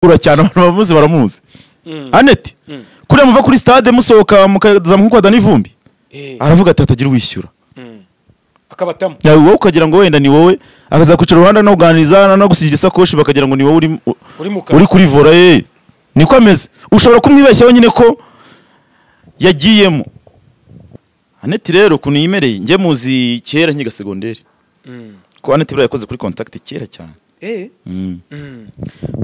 Cyane abantu bamuzi baramuzi. Annette kuriya muva kuri stade musohoka mukazamuka kwa Dani Vumbi, aravuga ati hatagira uwishyura, akabatamo. Wowe ukagira ngo wenda ni wowe, akaza kwicara uruhande no kuganiriza no gusigira isakoshi, bakagira ngo ni wowe uri kuri vola. Niko ameze, ushobora kumwibeshyaho nyine ko yagiyemo. Annette rero ukuntu yimereye, njye muzi kera nkiga segonderi, ko Annette buriya yakoze kuri contact kera cyane.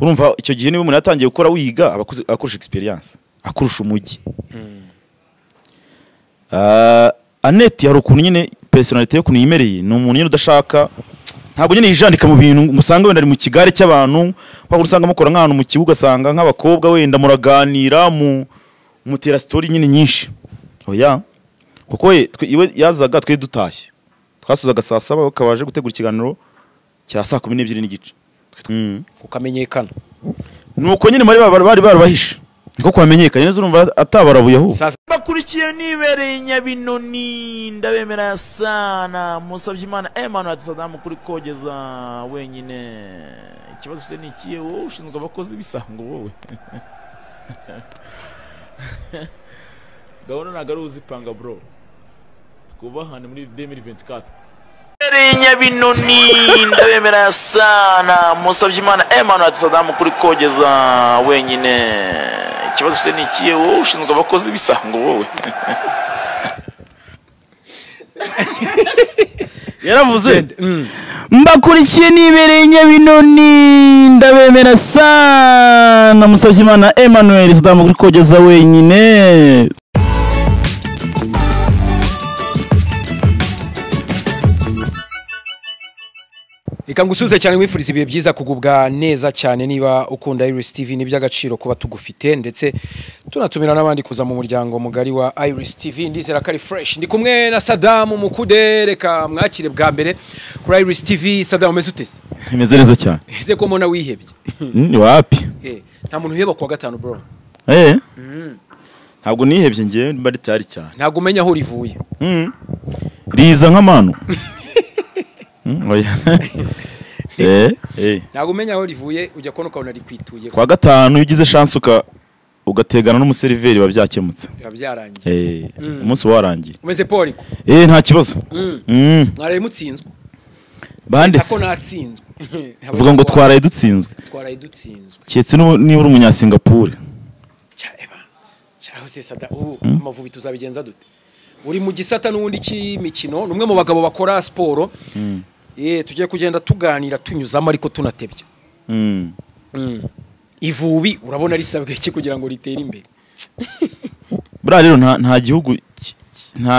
Urumva icyo gihe niba umuntu yatangiye gukora wiga akurusha experience, akurusha umujyi. Annette hari ukuntu nyine personality yo ukuntu yimereye, ni umuntu nyine udashaka, ntabwo nyine yijandika mu bintu, musanga wenda ari mu kigare cy'abantu, kwa usanga mukora nk'ahantu mu kibuga, asanga nk'abakobwa wenda muraganira mutera story nyine nyinshi. Oya, kuko iwe yazaga twe dutashye, twasuzaga saa 7 bakabaje gutegura ikiganiro cya saa 12:30. Kukamenyekana. Nuko nyine muri bari barabahishe. Niko kwamenyekanye neza, urumva atabarabuye aho. Bakurikiye nibereye Nyabinoni, ndabemera sana. Musabye Imana Emmanuel Saddam kuri kogeza wenyine. Ikibazo ufite ni ikihe? Wowe ushinzwe abakozi bisango wowe. Gahunda ntabwo ari uzipanga bro. Twubahane muri 2024. Nyabinoni ndabemera sana. Musabye Imana Emmanuel Saddam kuri kogeza wenyine. Ikibazo ufite ni ikihe? Wowe ushinzwe abakozi bisango wowe. Yaravuze mbakurikiye nibereye Nyabinoni, ndabemera sana. Musabye Imana Emmanuel Saddam kuri kogeza wenyine. Reka ngusuze cyane wifuriza ibihe byiza, kugubwa neza cyane. Niba ukunda Iris TV ni by'agaciro kuba tugufite, ndetse tunatumira n'abandi kuza mu muryango mugari wa Iris TV. Ndizera ko ari fresh. Ndi kumwe na Saddam Mukude, reka mwakire bwa mbere kuri Iris TV. Saddam, umeze ute? Imeze neza cyane. Ese ko mbona wihebye? Ni wapi? Nta muntu uheba kuwa gatanu bro. Ntabwo nihebye ngiye, mba ritari cyane. Ntabwo umenya aho rivuye. Riza nk'amanu. Ntabwo umenya aho rivuye, ujya kubona ukabona rikwituye. Kwa gatanu iyo ugize chance ugategana n'umuseriveri biba byakemutse. Biba byarangiye. Umunsi warangiye. Umeze poliko? Nta kibazo. Mwaraye mutsinzwe. Bande se? Ako natsinzwe. Uvuga ngo twaraye dutsinzwe. Twaraye dutsinzwe. Cyetse niba uri umunya Singapore. Cyaho se Sada, ubu Amavubi tuzabigenza dute? Uri mu gisata n'ubundi cy'imikino, numwe mu bagabo bakora siporo. Tugiye kugenda tuganira tunyuzamo ariko tunatebya. Ivubi urabona risabwe iki kugira ngo ritere imbere? Buriya rero nta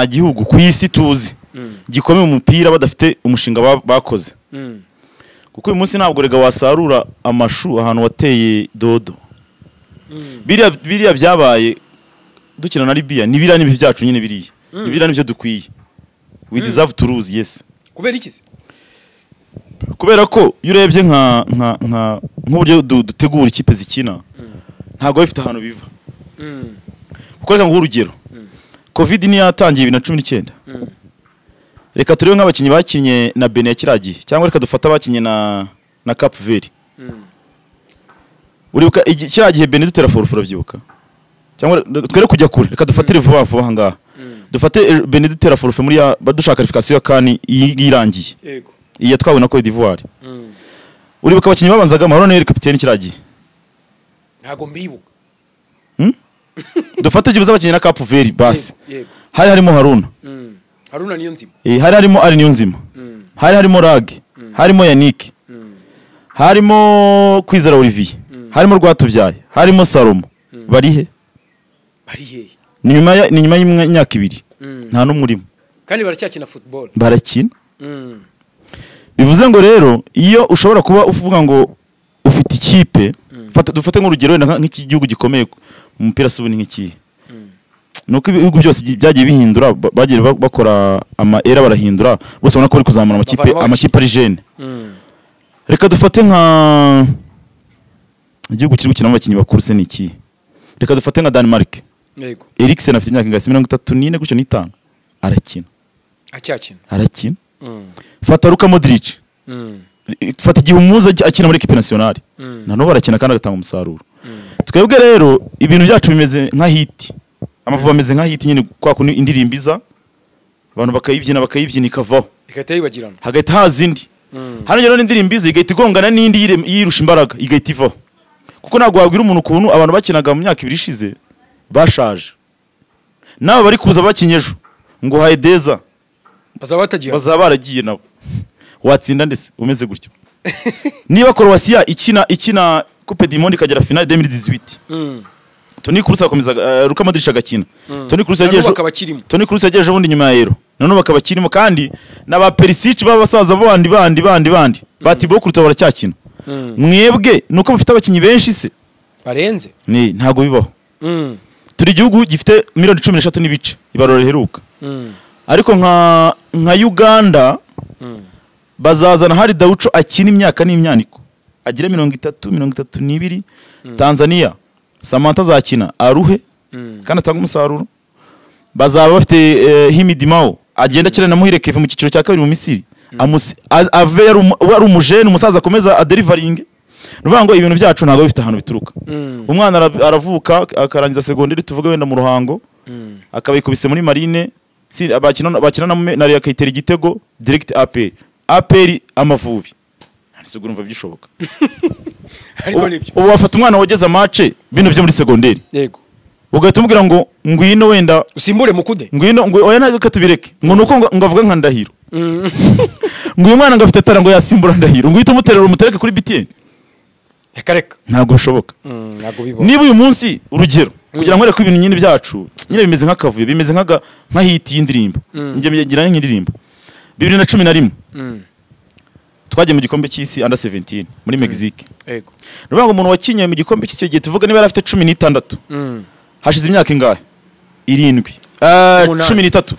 gihugu ku isi tuzi gikomeye umupira badafite umushinga bakoze. Kuko uyu munsi ntabwo rega wasarura amashu ahantu wateye dodo. Biriya byabaye dukina na Libya, ni biriya nibyo byacu nyine biriya. Ni biriya nibyo dukwiye. We deserve to lose, yes. Kubera iki se? Kubera ko iyo urebye nka nk'uburyo dutegura ikipe zikina, ntabwo bifite ahantu biva. Kuko reka nguhe urugero. Covid ni yatangiye 2019. Reka turebe nk'abakinnyi bakinye na Benin kiragiye, cyangwa reka dufate abakinye na Cape Verde. Uribuka kiragiye Benin dutera forfura byibuka. Cyangwa twere kujya kure, reka dufatire vuba vuba aha ngaha. Dufate Benin dutera forfure muri badushaka qualification ya CAN irangiye. Yego. Iya twawe na Cote d'Ivoire. Uribuka abakinnyi babanzaga Marone yari kapiteni kiragiye. Ntago mbibuka. Dufate byibuze abakinnyi na Cape Verde basi. Hari harimo Haruna. Haruna niyo nzima. Hari harimo Ari niyo nzima. Hari harimo Rag, harimo Yannick. Harimo Kwizera Olivier. Harimo Rwatubyaye, harimo Salomo. Bari he? Bari he? Ni nyuma y'imyaka 2. Nta n'umwe urimo. Kandi baracyakina football. Barakina. Bivuze ngo rero iyo ushobora kuba uvuga ngo ufite ikipe, dufate nk'urugero wenda nk'iki gihugu gikomeye mu mupira subu ni nk'ikihe. Nuko ibihugu byose byagiye bihindura, bagiye bakora ama era barahindura, bose ubona ko bari kuzamura amakipe ari jeune. Reka dufate nka igihugu kiri gukina abakinnyi bakuru se ni ikihe? Reka dufate nka Denmark. Yego. Eriksen afite imyaka ingahe? 34 gutyo n'itanu. Arakina. Acyakina. Arakina. Fata Luka Modric. Fata igihe umuza akina muri équipe nationale, na n'ubu arakina kandi agatanga umusaruro. Twebwe rero ibintu byacu bimeze nka hit. Amavubi ameze nka hit nyine, kwa kundi indirimbo iza abantu bakayibyina, bakayibyina, ikavaho, igahita yibagirana, hagahita haza indi. Hano rero n'indirimbo iza igahita igongana n'indi yirusha imbaraga, igahita ivaho, kuko ntabwo wabwira umuntu ukuntu abantu bakinaga mu myaka 2 ishize bashaje, n'aba bari kuza bakinnye ejo ngo hayideza bazaba batagiye, bazaba baragiye nabo. Watsinda ndetse umeze gutyo? Niba Croatia ikina Coupe du Monde ikagera finale 2018, Toni Kroos akomeza, Luka Modric agakina, Toni Kroos yagiye n'ubu akaba akirimo, Toni Kroos yagiye ejo bundi nyuma ya Euro, none bakaba bakirimo, kandi n'aba Perisic b'abasaza bandi bandi bandi bandi ba Thibaut Courtois baracyakina. Mwebwe nuko mufite abakinnyi benshi se barenze? Ni ntago bibaho. Turi igihugu gifite miliyoni 13 n'ibice, ibarura riheruka, ariko nka Uganda bazazana hari Daucho akina imyaka n'imyaniko agira 30, 32. Tanzania Samantha azakina aruhe kandi atanga umusaruro. Bazaba bafite Himidi Mao agenda akina na Muhire Kevin mu cyiciro cya kabiri mu Misiri, ave yari umujene, umusaza akomeza adeliveringe. Ni ukuvuga ngo ibintu byacu ntabwo bifite ahantu bituruka. Umwana aravuka akarangiza segonderi, tuvuge wenda mu Ruhango, akaba yikubise muri Marine, bakina na Rayon akayitera igitego direct, APR, APR Amavubi. Ese urumva bishoboka? Ariko Ubu nibyo. ubu wafata umwana wageze amace bino byo muri segonderi, ugahita umubwira ngo ngwino wenda usimbure mukude, ngwino, ngo oya reka tubireke, ngo nuko ngo avuga nka Ndahiro, ngo uyu mwana ngo afite talent, ngo yasimbura Ndahiro, ngo uhite umuterera umutereke kuri BTN? Reka reka. Ntabwo bishoboka. Ntabwo bibaho. Niba uyu munsi, urugero, kugira ngo nkwereke ko ibintu nyine byacu nyine bimeze nk'akavuyo, bimeze nka hit y'indirimbo, njye ngira nk'indirimbo, 2011 twagiye mu gikombe cy'isi under 17 muri Mexique. Ni ukuvuga ngo umuntu wakinye mu gikombe cy'icyo gihe, tuvuga niba yari afite 16, hashize imyaka ingahe? 7, 8. 13.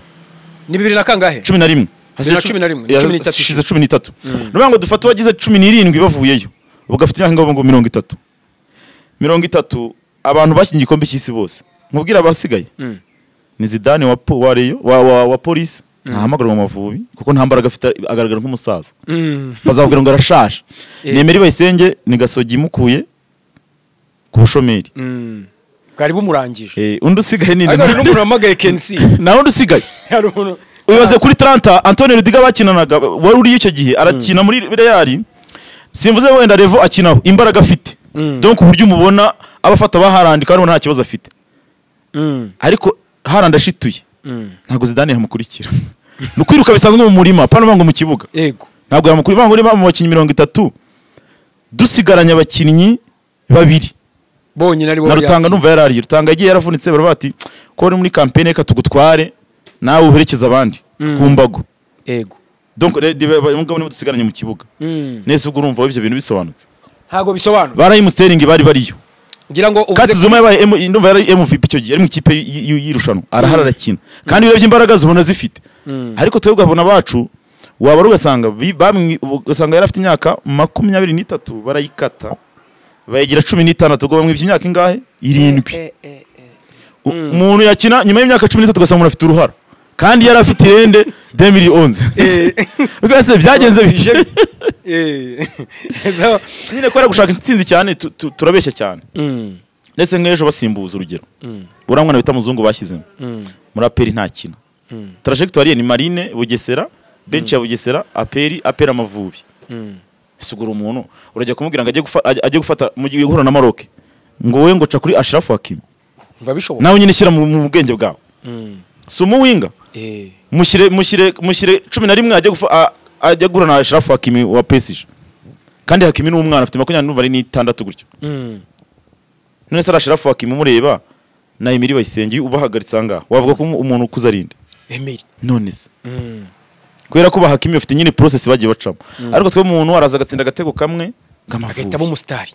Ni bibiri na kangahe? 11. 2011, 13. Hashize 13. Ni ukuvuga ngo dufate uwagize 17 bavuyeyo, ubwo afite imyaka ingahe? Ngo 30, 30. Abantu bakinnye igikombe cy'isi bose, nkubwira abasigaye, ni Zidane wa Rayon, wa Police, ntahamagarwa mu Mavubi kuko nta mbaraga afite, agaragara nk'umusaza, bazabwira ngo arashaje. Ni Emery Bayisenge, ni Gasogi imukuye ku bushomeri. Bwari bumurangije. Undi usigaye ni Ariko hari n'umuntu wahamagaye Kensi. Nta wundi usigaye. Hari umuntu Ubaze kuri 30, Antonio Rudiger bakinanaga wari uri icyo gihe arakina muri Real, simvuze wenda level akinaho, imbaraga afite, donc uburyo umubona aba afata ba Haaland kandi ubona nta kibazo afite, ariko Haaland ashituye, ntabwo Zidane yamukurikira. Ni ukwiruka bisanzwe mu murima, apana ngo mu kibuga. Ntabwo yamukurikira. Ngo niba mu bakinnyi 30 dusigaranye abakinnyi babiri bonyine ari bo na Rutanga, yatsinze. Numva yarariye. Rutanga yagiye yaravunitse, baravuga bati ko uri muri campaign, reka tugutware nawe uherekeze abandi ku mbago. Donc mugabo nibo dusigaranye mu kibuga. Nese ubwo urumva ibyo bintu bisobanutse? Ntabwo bisobanura. Ba Sterling bari bariyo. Ngira ngo uvuze Kati Zuma yabaye ndumva yari MVP icyo gihe, yari mu ikipe y'irushanwa, arahari arakina, kandi iyo urebye imbaraga zubona zifite. Ariko twebwe abona bacu wabara ugasanga ugasanga yari afite imyaka 23, barayikata bayigira 16, ubwo bamwibye imyaka ingahe? 7. Umuntu yakina nyuma y'imyaka 13, ugasanga umuntu afite uruhara kandi yari afite irende 2011. Ubwo byagenze bite? Nyine kubera gushaka intsinzi cyane turabeshya cyane. Ndetse nk'ejo basimbuza, urugero, uriya mwana bita Muzungu bashyizemo muri APR ntakina. Trajectoire ye ni Marine, Bugesera, bench ya Bugesera, APR, APR, Amavubi. Sugura umuntu urajya kumubwira ngo ajye gufata mu gihe guhura na Maroc, ngo wowe ngo ca kuri Ashraf Hakimi? Mva bishoboka. Nawe nyine shyira mu bwenge bwawe, si umuwinga? Mushyire 11 ajye guhura na Ashraf Hakimi wa PSG, kandi Hakimi ni umwana, afite 26 gutyo. None se Ashraf Hakimi umureba na Emery Bayisenge ubahagaritse aha ngaha, wavuga ko umuntu ukuze ari nde? Emery. None se kubera ko ba Hakimi bafite nyine process bagiye bacamo, ariko twe umuntu araza agatsinda agatego kamwe agahitamo ng'Amavubi, umusitari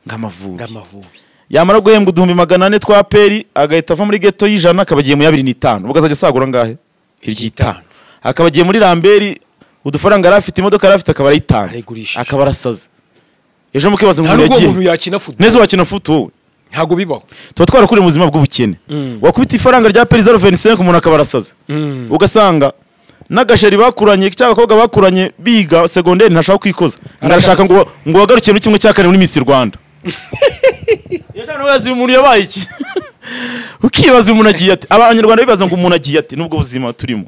ng'Amavubi, ng'Amavubi, yamara guhembwa 400,000 twa APR, agahita ava muri ghetto y'ijana akaba agiye mu ya 2.5, ubwo azajya asagura angahe? Iry'itanu. Akaba agiye muri Lambert, udufaranga yari afite, imodoka yari afite akaba arayitanze, Arayigurishije. akaba arasaze. Ejo mukibaza ngo Nta umuntu nubwo uwo yagiye muntu yakina football. Neza wakina foot wowe? Ntabwo bibaho. Tuba twarakuriye mu buzima bw'ubukene. Wakubita ifaranga rya APR 0,25, umuntu akaba arasaze, ugasanga N'agasheri bakuranye cyangwa abakobwa bakuranye biga secondaire ntashaka kwikoza. Ngarashaka ngo wagarukiye muri kimwe cya kane muri Miss Rwanda. Yashana wazi umuntu yabaye iki? Ukibaza umuntu agiye ati abanyarwanda bibaza ngo umuntu agiye ati nubwo buzima turimo.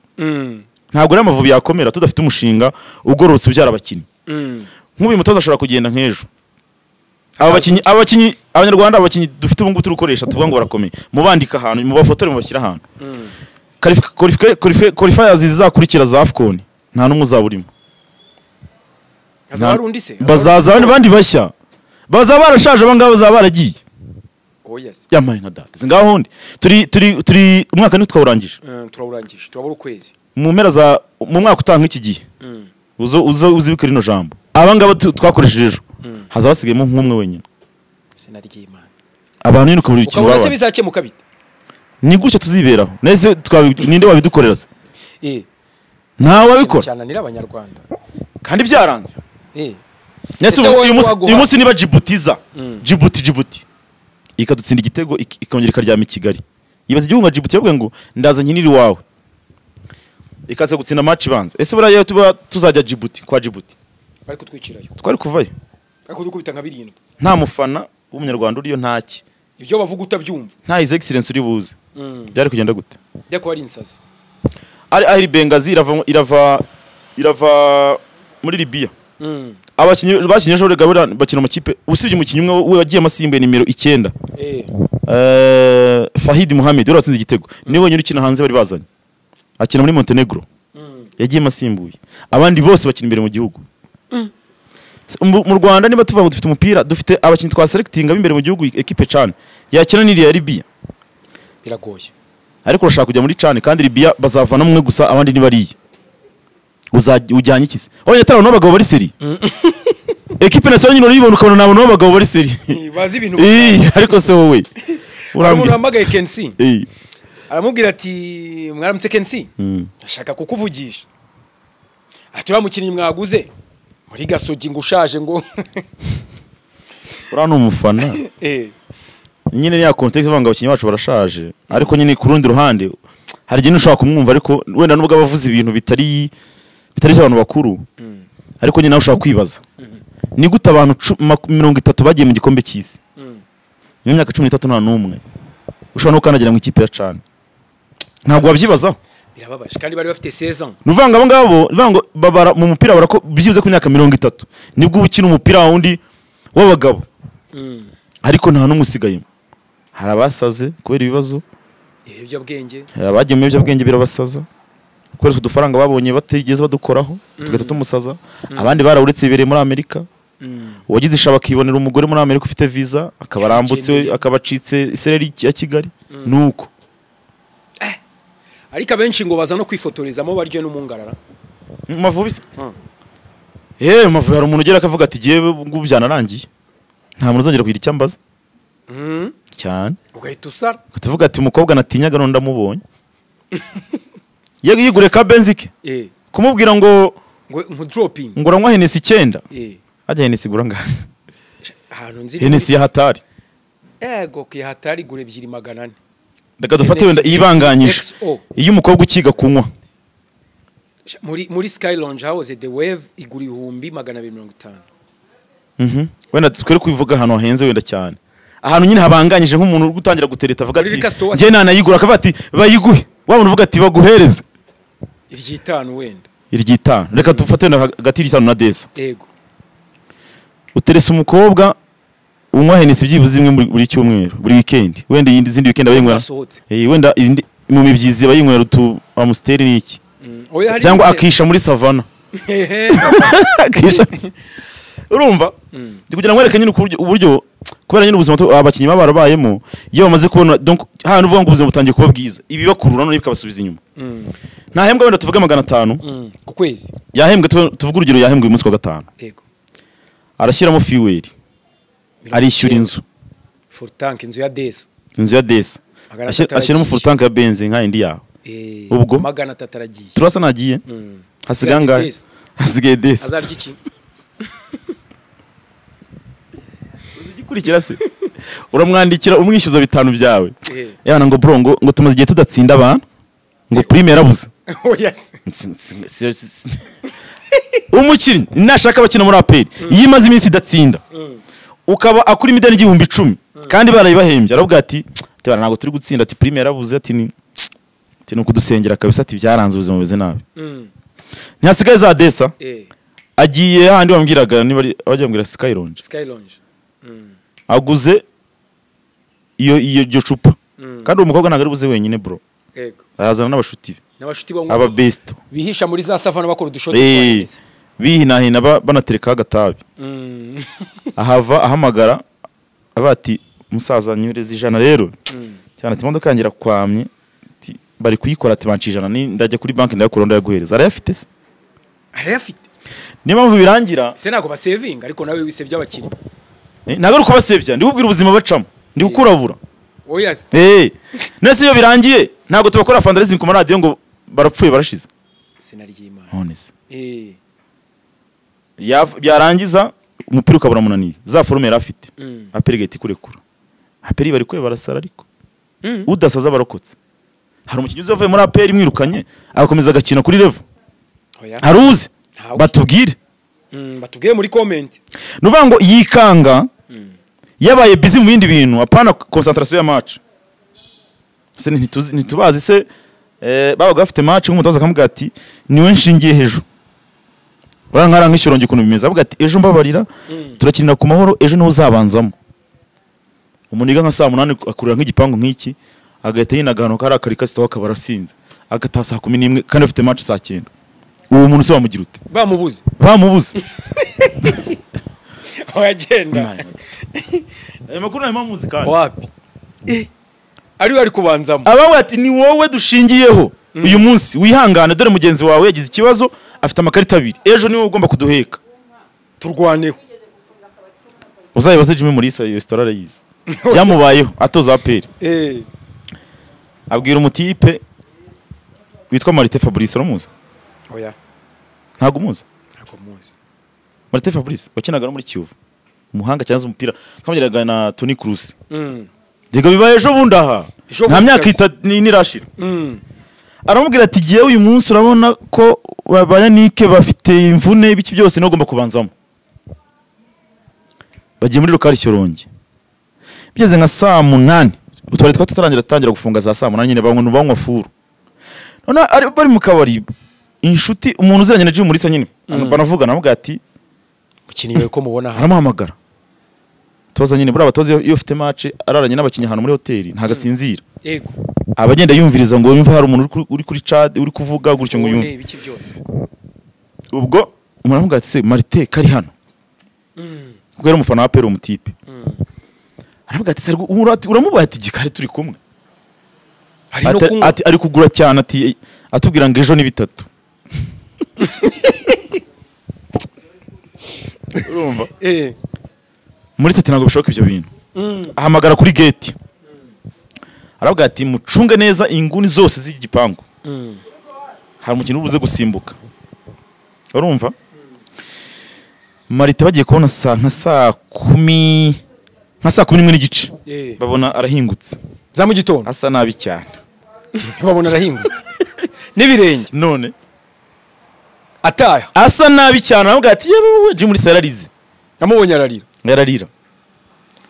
Ntabwo rero Amavubi yakomera tudafite umushinga ugororotse ubyara abakinnyi. Nk'uyu mutoza ashobora kugenda nk'ejo. Abakinnyi abanyarwanda abakinnyi dufite ubu ngubu turukoresha tuvuga ngo barakomeye. Mubandika ahantu, mubafotore mubashyira ahantu. Qualifiers zizakurikira za AFCON nta n'umwe uzaburimo. Bazaza abandi bashya. Bazaba barashaje abangaba bazaba baragiye. Oh yes. Yamaye nka data. Ngaho ndi. Turi umwaka ni twawurangije. Turawurangije. Turabura ukwezi. Mu mpera za mu mwaka utanga iki gihe. Uzo uzibike rino jambo. Abangaba twakoresheje ejo. Hazaba hasigayemo nk'umwe wenyine. Sinaryimana. Abantu nyine ukabura ikintu baba. Ukabona se bizakemuka bite? Ni gutyo tuziberaho. Nese ninde wabidukorera se? Nta wabikora. Cyananira abanyarwanda. Kandi byaranze. Nese uyu munsi niba Djiboutiza. Djibouti. Ikadutsinda igitego ikongera ikaryama i Kigali. Ibaza igihugu nka Djibouti yavuga ngo ndaza nkinira iwawe. Ikaza gutsinda match ibanza. Ese buriya tuba tuzajya Djibouti kwa Djibouti. Bari kutwicirayo. Twari kuvayo. Bari kudukubita nka 7. Nta mufana w'umunyarwanda uriyo ntaki. Ibyo bavuga utabyumva. Nta His Excellence uri buze. Byari kugenda gute? Byari kuba ari insazi. Ari Bengazi irava muri Libya. Abakinnyi bakinye ejo gabura bakina mu kipe usibye umukinnyi umwe we wagiye amasimbuye nimero 9. Fahid Mohamed wari watsinze igitego. Ni wenyine ukina hanze bari bazanye. Akina muri Montenegro. Yagiye amasimbuye. Abandi bose bakina imbere mu gihugu. Mu Rwanda niba tuvuga ngo dufite umupira dufite abakinnyi twa selectinga b'imbere mu gihugu equipe cyane yakina n'iriya ya Libya biragoye ariko urashaka kujya muri cyane kandi Libya bazavana umwe gusa abandi ntibariye ujyanye iki se abonye atari n'abagabo bari seri equipe nationale nyine urayibona ukabona nabo n'abagabo bari seri bazi ibintu ariko se wowe urambwira uramagaye Kensi aramubwira ati mwaramutse Kensi ashaka kukuvugisha ati uramukinnyi mwaguze muri Gasogi ngo ushaje ngo urano umufana nyine ya context banga abakinnyi bacu barashaje ariko nyine ku rundi ruhande hari igihe ushaka kumwumva ariko wenda nubwo abavuze ibintu bitari abantu bakuru ariko nyine nawe ushaka kwibaza ni gute abantu 30 bagiye mu gikombe cy'isi mu myaka 13 nta numwe ushobora no kanagira mu ikipe ya CAN ntabwo wabyibazaho birababaje kandi bari bafite 16 ans nuvanga abo ngabo nuvanga babara mu mupira barako byibuze ku myaka 30 nibwo ukina umupira wundi w'abagabo ariko nta numwe usigayemo hari abasaze kubera ibibazo ibiyobyabwenge abagiye mu biyobyabwenge birabasaza kubera udufaranga babonye batigeze badukoraho tugahita tumusaza abandi barawuretse bibereye muri Amerika uwagize ishaba akibonera umugore muri Amerika ufite visa akaba arambutse akabacitse isereri ya Kigali nuko ariko abenshi ngo baza no kwifotorezamo baryo n'umungarara Mavubi se Mavubi hari umuntu ugera akavuga ati giye ngo byanarangiye nta muntu uzongera kugira icyambaza cyane ugahita usara tuvuga ati umukobwa natinyaga none ndamubonye yego yigure ka benzike kumubwira ngo ngo dropping ngo uranywa Hennessy 9 ajya Hennessy gura ngaha ahantu nzi Hennessy ya hatari ego ki hatari gure 2400 reka dufate wenda ibanganyije iyo umukobwa ukiga kunywa muri Sky Lounge house the wave igura 250. Wenda twere kubivuga ahantu hahenze wenda cyane ahantu nyine habanganyije nk'umuntu uri gutangira gutereta avuga ati njye nanayigura akavuga ati bayiguhe wa muntu uvuga ati baguhereze iryitanu wenda iryitanu reka dufate wenda hagati y'itanu na desa yego uterese umukobwa unywa Hennessy byibuze imwe buri cyumweru buri weekend wenda iyindi zindi weekend abayinywera wenda izindi mu mibyizi abayinywera utu Amstel n'iki cyangwa akisha muri savana akisha urumva ndi kugira ngo wereke nyine uburyo kubera nyine ubuzima abakinnyi baba barabayemo iyo bamaze kubona donc hano uvuga ngo ubuzima butangiye kuba bwiza ibi bakurura none bikabasubiza inyuma ntahembwa wenda tuvuge 500 ku kwezi yahembwe tuvuge urugero yahembwe uyu munsi wa gatanu yego arashyiramo fuel arishyura inzu full tank inzu ya desa inzu ya desa ashyiramo full tank ya benzi nka indi yawe ubwo 300 aragiye turasa nagiye hasigaye angahe hasigaye desa azarya iki uzigikurikira se uramwandikira umwishyuza 5 byawe yana ngo bro ngo tumaze igihe tudatsinda abantu Ngo prime yarabuze. Oh yes. Umukinnyi nashaka abakina muri APR iyo imaze iminsi idatsinda ukaba akuri imidani 10,000 kandi barayibahembye, aravuga ati ntabwo turi gutsinda, ati prime yarabuze, ati ni ukudusengera kabisa, ati byaranze ubuzima bumeze nabi. Ntihasigaye za desa agiye handi wambwiraga niba bajya bambwira Sky Lounge. Sky Lounge. Aguze iyo iryo cupa. Kandi uwo mukobwa ntabwo ari buze wenyine bro. Yego. Arazana n'abashuti be. N'abashuti bo aba besto. Bihisha muri za savana bakora udushoti. Bihinahina banatereka agatabi. Ahava ahamagara abati musaza nyureza 100 rero. Cyane ati imodoka yangira kwamye bari kuyikora ati banci 100 ni ndajya kuri banki ndayakura ndayaguhereza. Arayafite se? Arayafite. Niyo mpamvu birangira se ntago basevinga ariko nawe wisebye abakinnyi. Ntago ari kubasebya, ndi kubwira ubuzima bacamo, ndi gukurabura. Oh yes. Nese iyo birangiye ntago tubakora fundraising ku maradiyo ngo barapfuye barashize. Sinaryimana. None se. Byarangiza umupira ukabura munaniye. Za forme yari afite. APR gate kurekura. APR bari kwe barasara ariko. Udasaza barokotse. Hari umukinnyi uzavuye muri APR mwirukanye agakomeza agakina kuri level. Hari uzi batubwire. Batubwire muri comment. Nuvuga ngo yikanga yabaye busy mu bindi bintu apana concentration ya match. Se ntitubazi se babaga bafite match nk'umutoza akamubwira ati niwe nshingiye hejuru. Urankara nk'ishyurongi ukuntu bimeze avuga ati ejo mbabarira turakinira ku mahoro ejo niho uzabanzamo. Umuntu yiga nka saa 8 akurira nk'igipangu nk'iki agahita yinagano kari akarikasito akaba arasinze agataha saa 11 kandi afite match saa 9. Uwo muntu se wamugira ute? Bamubuze. Bamubuze. Agenda. Ayo makuru nayo mamuzi kandi. Wapi? Ari ari kubanzamo. Abawe ati ni wowe dushingiyeho uyu munsi wihangane dore mugenzi wawe yagize ikibazo afite amakarita abiri ejo niwe ugomba kuduheka. Turwaneho. Uzayibaze Jimmy Mulisa iyo story arayizi. Byamubayeho atoza APR. Abwira umutipe witwa Marite Fabrice uramuzi? Oya. Ntago umuzi? Ntago muzi. Marite Fabrice wakinaga no muri Kiyovu. Umuhanga cyangwa umupira twamugeraga na Toni Kroos. Digo bibaye ejo bundi aha. Nta myaka nirashira. Aramubwira ati giye uyu munsi urabona ko bayanike bafite imvune ibiki byose nogomba kubanzamo. Bagiye muri lokali Shyorongi. Bigeze nka saa 8 utwari twatarangira tangira gufunga za saa 8 nyine bamwe banywa furu. None ari bari mu kabari inshuti umuntu uziranye na Jimmy Mulisa nyine banavuga navuga ati mukinyi ko mubona hano aramuhamagara. Toza nyine buri abatoza iyo ufite match araranye n'abakinyi hano muri hoteli ntagasinzira. Yego. Abagenda yumviriza ngo yumva hari umuntu uri kuri chat uri kuvuga gutyo ngo yumve. Ibiki byose. Ubwo umuntu aravuga ati se Marite kari hano. Kuko yari umufana wa APR umutipe. Aravuga ati se uramubaye ati gikari turi kumwe. Ati ari kugura cyane ati atubwira ngo ejo ni bitatu. Urumva? Muri tete ntabwo bishoboka ibyo bintu. Ahamagara kuri gate. Aravuga ati mucunge neza inguni zose z'igipangu. Hari umukino ubuze gusimbuka. Urumva? Marite bagiye kubona saa nka saa 10 nka saa 11:15. Babona arahingutse. Za mu gitondo. Asa nabi cyane. Babona arahingutse. N'ibirenge. None ataya. Asa nabi cyane aravuga ati yewe Jimmy Mulisa yararize. Yamubonye ararira. Yararira.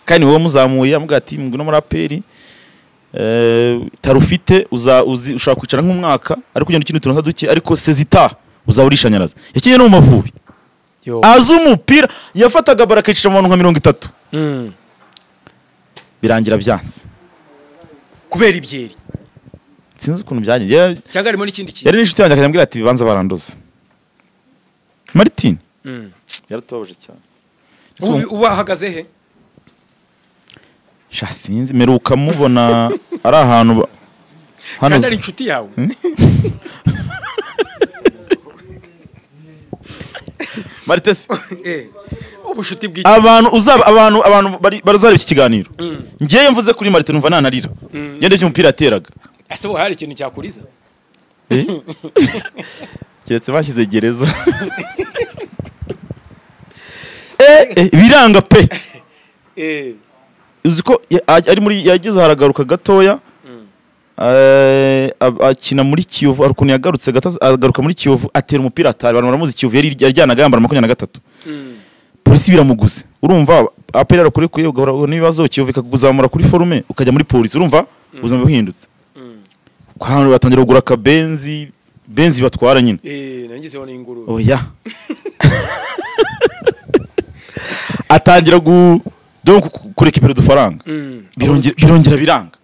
Kandi wowe muzamuye amuga ati ngwino muri APR tarufite ushaka kwicara nk'umwaka ariko ugenda ukina utuntu duke ariko sezita uzaba urishanyaraza. Yakinye no mu Mavubi. Azi umupira yafataga barakicira mu bantu nka 30. Birangira byanze. Kubera ibyeri. Sinzi ukuntu byagenze. Cyangwa harimo n'ikindi kintu. Yari n'inshuti yanjye akambwira ati bibanza barandoza. Martin. Yaratubabaje cyane. Ubu ahagaze he? Sha sinzi meruka mubona ari ahantu hano ari inshuti yawe. Marite se ubushuti bw'iki abantu uzaba abantu barazareba iki kiganiro. Ngiye mvuze kuri Marite numva nanarira. Ngende cy'umupira ateraga. Ese bo hari ikintu cyakuriza? Keretse bashyize gereza. Biranga pe. Uzi ko ari muri yageze haragaruka gatoya. Akina muri Kiyovu, hari ukuntu yagarutse agaruka muri Kiyovu atera umupira atari abantu baramuzi. Kiyovu yari yaryanaga yambara 23. Polisi biramuguze, urumva APR arakurekuye ugahora n'ibibazo, Kiyovu ikakuzamura kuri forume ukajya muri polisi, urumva ubuzima buhindutse. Kwa batangira kugura akabenzi, benzi batwara nyine. Nangizeho n'ingurube. Oya, atangira donc kurekipera udufaranga, birongera biranga.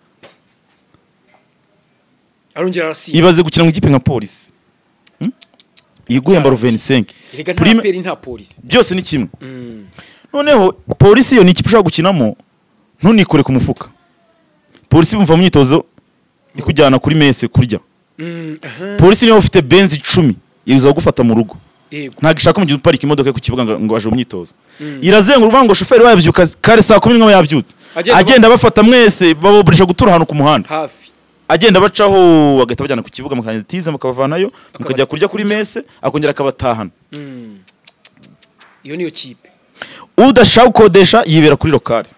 Arongera arasiba. Ibaze gukina mu ikipe nka polisi iguhemba 25. Erega nta APR nta polisi, byose ni kimwe. Noneho polisi yo ni ikipe ushobora gukinamo ntunikore ku mufuka. Polisi bumva mu myitozo ikujyana kuri mese kurya. Polisi niyo ufite benzi 10 iza gufata mu rugo. Ntabwo ishaka umugizi uparika imodoka ku kibuga ngo aje mu myitozo. Irazenguruka ngo shoferi wabyuka kare saa 11 yabyutse. Agenda bafata mwese baboburisha gutura ahantu ku muhanda. Hafi. Agenda bacaho bagahita bajyana ku kibuga mukarangiza tize mukabavanayo mukajya kurya kuri mese akongera akabatahana. Iyo niyo kipe. Udashaka gukodesha yibera kuri lokale.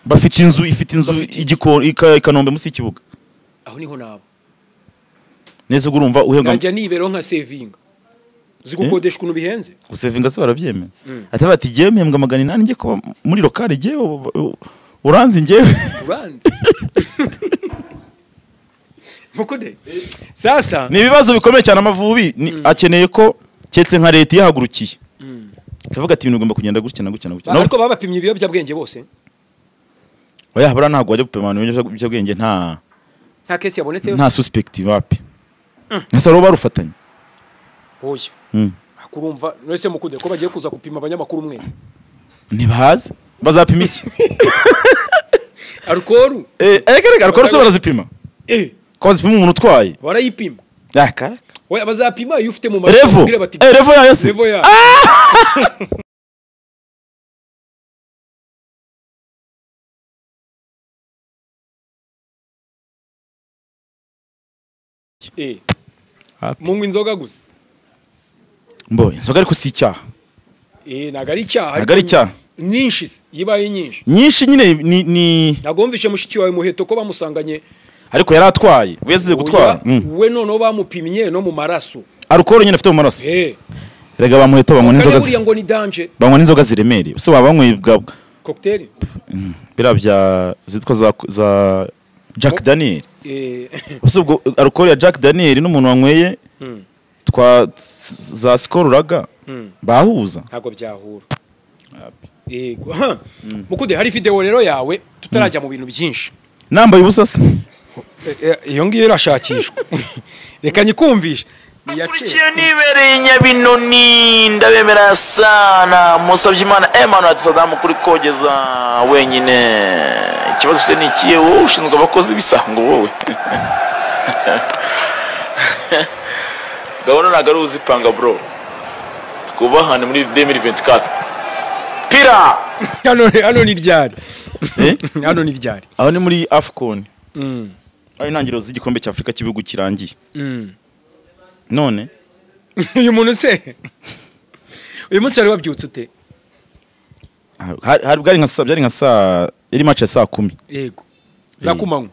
Bafite inzu, ifite inzu igikoni i Kanombe munsi y'ikibuga. Aho niho nabo. Neza urumva uhembwa. Najya nibero nka savinga. Zigukodesha ukuntu bihenze. Gusevinga se barabyemera. Ati bati giye mpembwa 800 ngiye kuba muri lokale giye uranzi ngewe. Uranzi. Mukude. Sasa ni ibibazo bikomeye cyane. Amavubi akeneye ko cyetse nka leta yahagurukiye. Kavuga ati ibintu ugomba kugenda gutya na gutya na gutya. Ariko babapimye ibiyobyabwenge bose. Oya habura ntago wajya gupima abantu ibiyobyabwenge nta kesi yabonetse yose. Nta suspect wapi. Ese ro barufatanye. Oya. Akurumva nese mukude ko bagiye kuza gupima abanyamakuru mwese. Ntibazi bazapima iki? Alcohol? Reka alcohol so barazipima. Ko bazipima umuntu utwaye. Barayipima. Aka. Oya bazapima iyo ufite mu maraso ubwire bati revo yayo se. Revo yayo. Mungu inzoga gusa. Mbo inzoga ariko si icyaha. Ntago ari icyaha. Ntago ari icyaha. Nyinshi yibaye nyinshi. Nyinshi nyine ni nagomvishe mushiki wawe Muheto ko bamusanganye ariko yaratwaye, we yazize gutwara. We noneho bamupimye no mu maraso. Alcohol nyine afite mu maraso. Rega ba Muheto banywa n'inzoga. Buriya ngo ni danger. Banywa n'inzoga ziremereye. So babanywe bwa cocktail. Bira bya zitwa za Jack Daniel. Ubwo ubwo alcohol ya Jack Daniel n'umuntu wanyweye twa za Skol Uraga bahuza. Ntago byahura. Yego. Mukude hari video rero yawe tutarajya mu bintu byinshi. Nambaye ubusa se. Iyo ngiyo irashakishwa. Reka nyikumvishe. Kurikiye nibereye Nyabinoni ndabemera sana. Musabyimana Emmanuel Saddam kuri kogeza wenyine. Ikibazo ufite ni ikihe? Wowe ushinzwe abakozi bisango wowe. Gahunda ntago ari uzipanga bro. Twubahane muri 2024. Pira! Hano ni ryari. Hano ni ryari. Aho ni muri AFCON. Aho intangiriro z'igikombe cya Afrika cy'ibihugu kirangiye. None uyu muntu se uyu munsi wari wabyutse ute? Hari bwari nka byari nka saa iri match ya saa 10. Yego. Za kumanywa.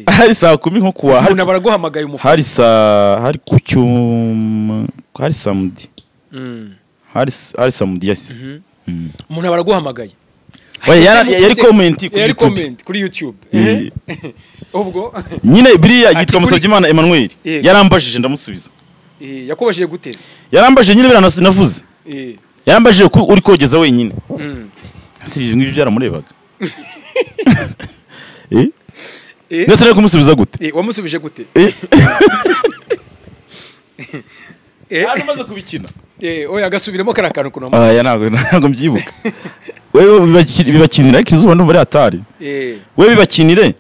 Hari saa 10 nko kuwa hari baraguhamagaye umufana. Hari saa hari ku cyuma hari samedi. Hari samedi yes. Umuntu baraguhamagaye. Yari comment kuri yari comment kuri YouTube. Ubwo nyine biriya yitwa Musabyimana Emmanuel yarambajije ndamusubiza. Yakubajije gute? Yarambajije nyine bira navuze. Yarambajije ko uri kogeza wenyine. Si ibyo ngibyo byaramurebaga. Ndetse rero kumusubiza gute? Wamusubije gute? Hano maze kubikina. Oya agasubiremo kara kantu kuno wamusubije. Aya ntabwo mbyibuka. Wewe bibakinira ariko izuba ndumva ari atari. Wewe bibakinire.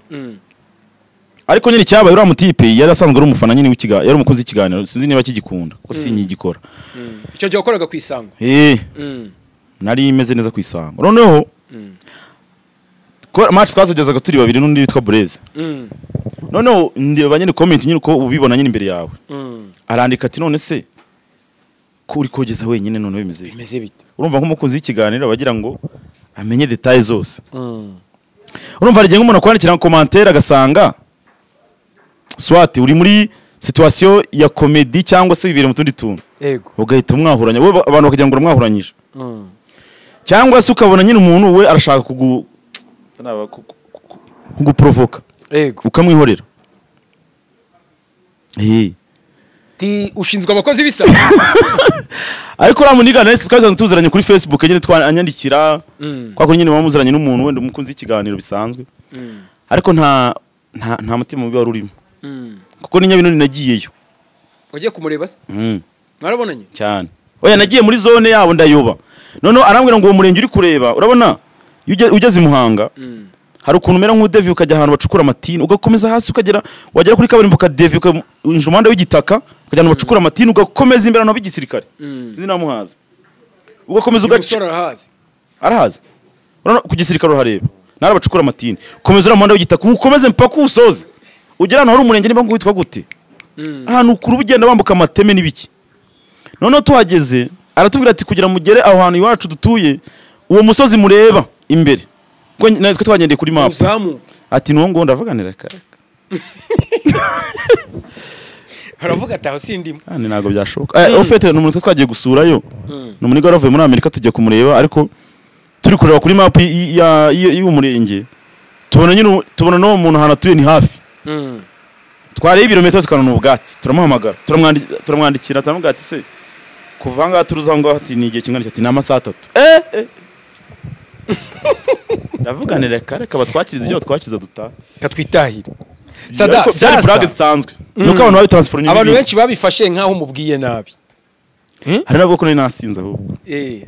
Ariko nyine cyabaye uriya mutipe yari asanzwe ari umufana nyine w'ikiganiro, yari umukozi w'ikiganiro, sinzi niba kigikunda kuko sinyigikora. Icyo gihe wakoraga ku Isango. Nari meze neza ku Isango. Noneho ko match twazagezaga turi babiri n'undi witwa Blaise. Noneho ndeba nyine comment nyine uko ubibona nyine imbere yawe. Arandika ati none se ko uri kogeza wenyine none bimeze bite? Urumva nk'umukozi w'ikiganiro bagira ngo amenye details zose. Urumva hari igihe umuntu akwandikira commentaire agasanga Swat uri muri situation ya comedy cyangwa se wibere mu tundi tuntu, Yego. ugahita umwahuranya, wowe abantu bakagira ngo uramwahuranyije. Cyangwa se ukabona nyine umuntu we arashaka kuguprovoka, Yego. ukamwihorera. Ti ushinzwe abakozi bisa. Ariko uriya muniga nahise twasanzwe tuziranye kuri Facebook nyine, twanyandikira kwa kuri nyine wamuziranye n'umuntu wenda umukunzi w'ikiganiro bisanzwe. Ariko nta nta nta mutima mubi wari urimo, kuko ni Nyabinoni nagiyeyo. Wagiye kumureba se? Mwarabonanye? Cyane. Oya, nagiye muri zone yabo ndayoba. Noneho arambwira ngo uwo murenge uri kureba, urabona iyo ugeze i Muhanga hari ukuntu umera nk'udevi, ukajya ahantu bacukura amatini, ugakomeza hasi ukagera, wagera kuri kaburimbo ukadevi, ukinjira umuhanda w'igitaka, ukajya ahantu bacukura amatini, ugakomeza imbere ahantu h'igisirikare. Sinzi niba muhazi. Ugakomeza Uyu ugaca musore arahazi. Arahazi. Urabona ku gisirikare urahareba, nari abacukura amatini. Komeza uriya muhanda w'igitaka ukomeze mpaka uwusoze, ugera ahantu hari umurenge niba ngo witwa gute, ahantu kure uba ugenda wambuka amateme n'ibiki. Noneho tuhageze aratubwira ati kugira mugere aho hantu iwacu dutuye, uwo musozi mureba imbere, kuko natwe twagendeye kuri map, Uzamu. ati nuwo ngo ndavuganira kare. Aravuga ati aho sindimo. Kandi ntabwo byashoboka. Ofete ni umuntu twe twagiye gusurayo, ni umuntu wari muri Amerika, tujya kumureba, ariko turi kureba kuri map y'uwo murenge, tubona nyine, tubona n'uwo muntu ahantu atuye ni hafi. Twareba ibirometero tukanona ubwatsi, turamuhamagara, turamwandikira, turamubwira ati se kuva aha ngaha turuza aho ngaho, ati ni igihe kingana iki? Ati ni amasaha 3. Ndavuganira reka reka batwakirize ibyo batwakiza dutaha. Katwitahire. Sada, Ariko byari sasa blague zisanzwe, nuko abantu babitransformye. Abantu benshi babifashe nkaho umubwiye nabi. Hari n'abavuga ko nari nasinze ahubwo.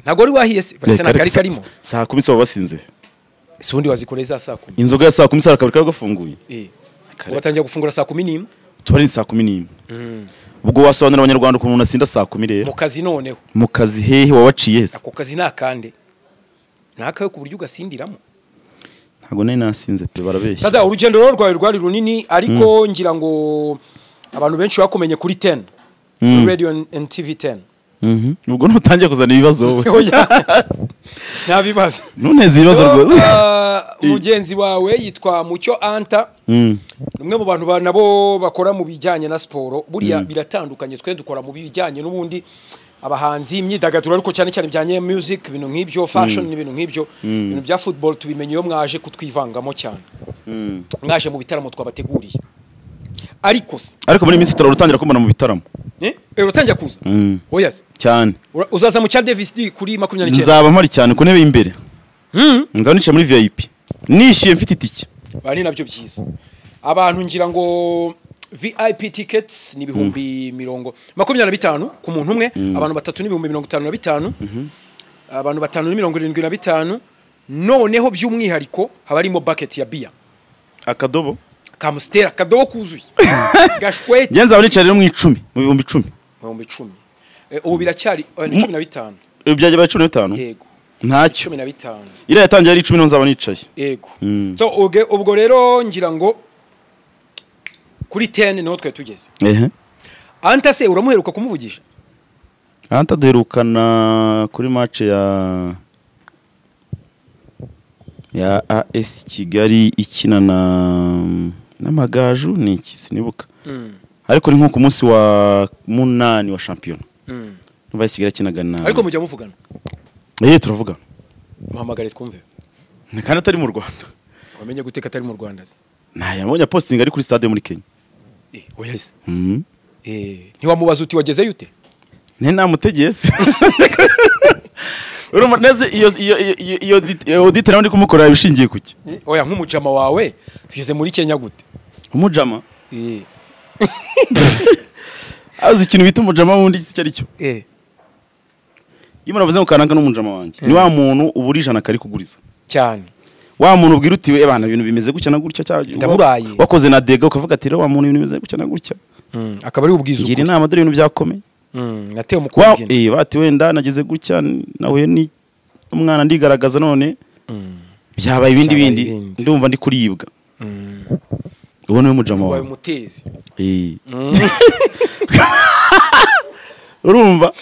Ntabwo wari wahiye se? Barasa Reka nakari reka, karimo. Saa 10 se baba basinze? Ese ubundi wazikoreye za saa 10? Inzoga ya saa 10 saa kabiri kari gafunguye. Ugatangira gufungura saa 11. Tubari ni saa 11. Ubwo wasobanurira abanyarwanda ukuntu umuntu asinda saa 10 rero. Mu kazi noneho. Mu kazi hehe wabaciye he se? Ako kazi ni akande. Ni akawe ku buryo ugasindiramo. Ntabwo nari nasinze pe, barabeshya. Sada, urugendo rero rwawe rwari runini, ariko ngira ngo abantu benshi bakumenye kuri 10. Kuri Radio and TV 10. Ubwo ntutangiye kuzana ibibazo wowe. Oya. Nta bibazo. Ntuneze ibibazo So, rwose. Mugenzi wawe yitwa Mucyo Anta, Mm. ni umwe mu bantu nabo bakora mu bijyanye na siporo. Buriya biratandukanye, twe dukora mu bijyanye n'ubundi abahanzi, imyidagaduro, ariko cyane cyane bijyanye music, ibintu nk'ibyo, fashion n'ibintu nk'ibyo. Ibintu bya football tubimenye iyo mwaje kutwivangamo cyane, mwaje mu bitaramo twabateguriye. Ariko se Ariko muri iyi minsi turarutangira kumubona mu bitaramo. Uratangira kuza? Oya se. Cyane. Uzaza mu cya Davis D kuri 29? Nzaba mpari cyane ku ntebe y'imbere. Nzaba nicaye muri VIP. Nishyuye mfite itike. Ba ni nabyo byiza. Abantu ngira ngo VIP tickets ni 25,000 ku muntu umwe, abantu batatu ni 55,000, abantu batanu ni 75,000. Noneho by'umwihariko haba harimo bucket ya biya, Akadobo. kamusitera, akadobo kuzuye gashwete. Njye nzaba nicaye rero mu 10, mu 10,000. 10,000. Ubu biracyari ni 15. Byajya ba 15? Yego. Ntacyo. 15. Iriya yatangiye ari 10, niho nzaba nicaye. Yego. So ubwo rero ngira ngo kuri 10 niho twari tugeze. Ehe. Anta se uramuheruka kumuvugisha? Anta duherukana kuri match ya AS Kigali ikina na n'Amagaju, ni iki sinibuka. Ariko ni nko ku munsi wa 8 wa shampiyona. Numva AS Kigali akinaga na Ariko mujya muvugana? Turavuga. Muhamagare twumve. Ni kandi atari mu Rwanda. Wamenye gute ko atari mu Rwanda se? Nayabonye posting ari kuri stade muri Kenya. Oya se. Ntiwamubaza uti wagezeyo ute? Nte namutegeye se. Urumva neze iyo audit nawe ndi kumukorera ibishingiye kuki? Oya, nk'umujama wawe tugeze muri Kenya gute? Umujama? Azi ikintu bita umujama wundi icyo ari cyo. Iyo umuntu avuze ngo kanaka n'umujama wanjye, ni wa muntu ubura 100 kari kuguriza. Cyane. Wa muntu ubwira uti we bana ibintu bimeze gutya na gutya cyangwa Ndaburaye. Wakoze na dega ukavuga ati wa muntu ibintu bimeze gutya na gutya. Akaba ari ubwiza Ngira inama dore ibintu byakomeye. Nateye umukobwa. Bati wenda nageze gutya nahuye ni umwana ndigaragaza none byabaye ibindi bindi ndumva ndi kuribwa. Uwo niwe mujama wawe. Umutezi. Urumva?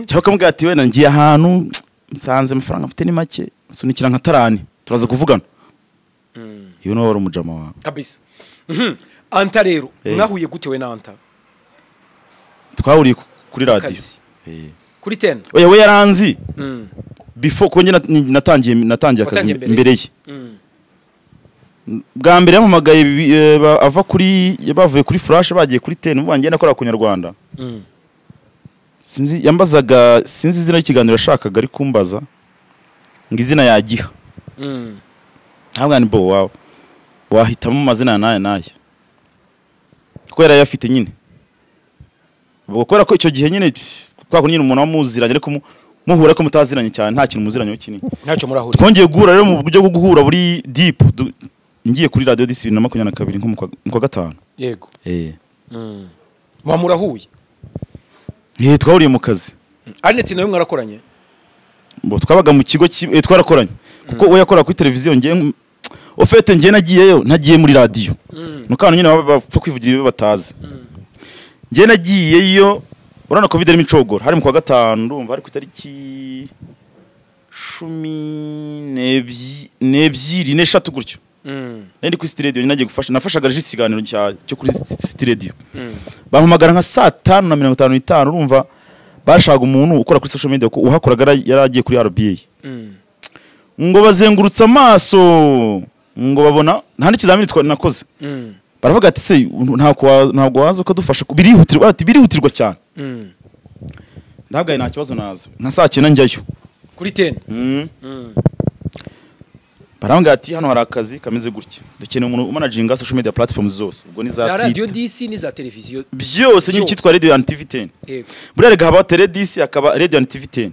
Cyangwa ukamubwira ati wenda ngiye ahantu nsanze amafaranga mfite ni make, nsunikira nka tarani turaza kuvugana. Iyo niwe wari umujama wawe. Kabisa. Anta rero mwahuye gute we na Anta? Twahuriye kuri radio. Kuri 10. Oya we yaranzi. Before ko nge natangiye akazi mbere ye. Bwa mbere yampamagaye ava kuri bavuye kuri Flash bagiye kuri 10 ubu ngiye nakora ku Nyarwanda. Sinzi yambazaga sinzi izina y'ikiganiro yashakaga ari kumbaza ngo izina yagiha. Ntabwo ni bo wawe wahitamo amazina naye naye. Kuko yari ayafite nyine. Ubwo kubera ko icyo gihe nyine kwa nyine umuntu wamuziranye ariko muhura ko mutaziranye cyane nta kintu muziranye kinini. Ntacyo murahura. Twongeye guhura rero mu buryo bwo guhura buri deep ngiye kuri radio DC 2022 nko mu kwa gatanu. Yego. Mwa murahuye. Twahuriye mu kazi. Annette nawe mwarakoranye? Bo twabaga mu kigo twarakoranye. Kuko we yakora kuri televiziyo ngiye ofete ngiye nagiyeyo ntagiye muri radio. Nuko nyine bapfa kwivugira ibyo batazi. Ngiye nagiyeyo urana covid arimo icogora hari mu kwa gatanu ndumva ari ku itariki 12 n'eshatu gutyo. Nari kuri City Radio nagiye gufasha nafashaga registre ikiganiro cyo kuri City Radio. Bampamagara nka saa 5:55 urumva bashaka umuntu ukora kuri social media ko uhakoraga yaragiye kuri RBA. Ngo bazengurutse amaso ngo babona nta n'ikizamini nakoze. Baravuga ati se ntabwo waza ukadufasha birihutirwa ati birihutirwa cyane. Ndabwaye nta kibazo naza nka saa 9 njyayo kuri 10. Barambwira ati hano hari akazi kameze gutya dukeneye umuntu umanaginga social media platforms zose ubwo ni za radio DC ni za televiziyo byose ni cyitwa radio and TV 10. Buriya rega haba Tele DC akaba radio and TV 10.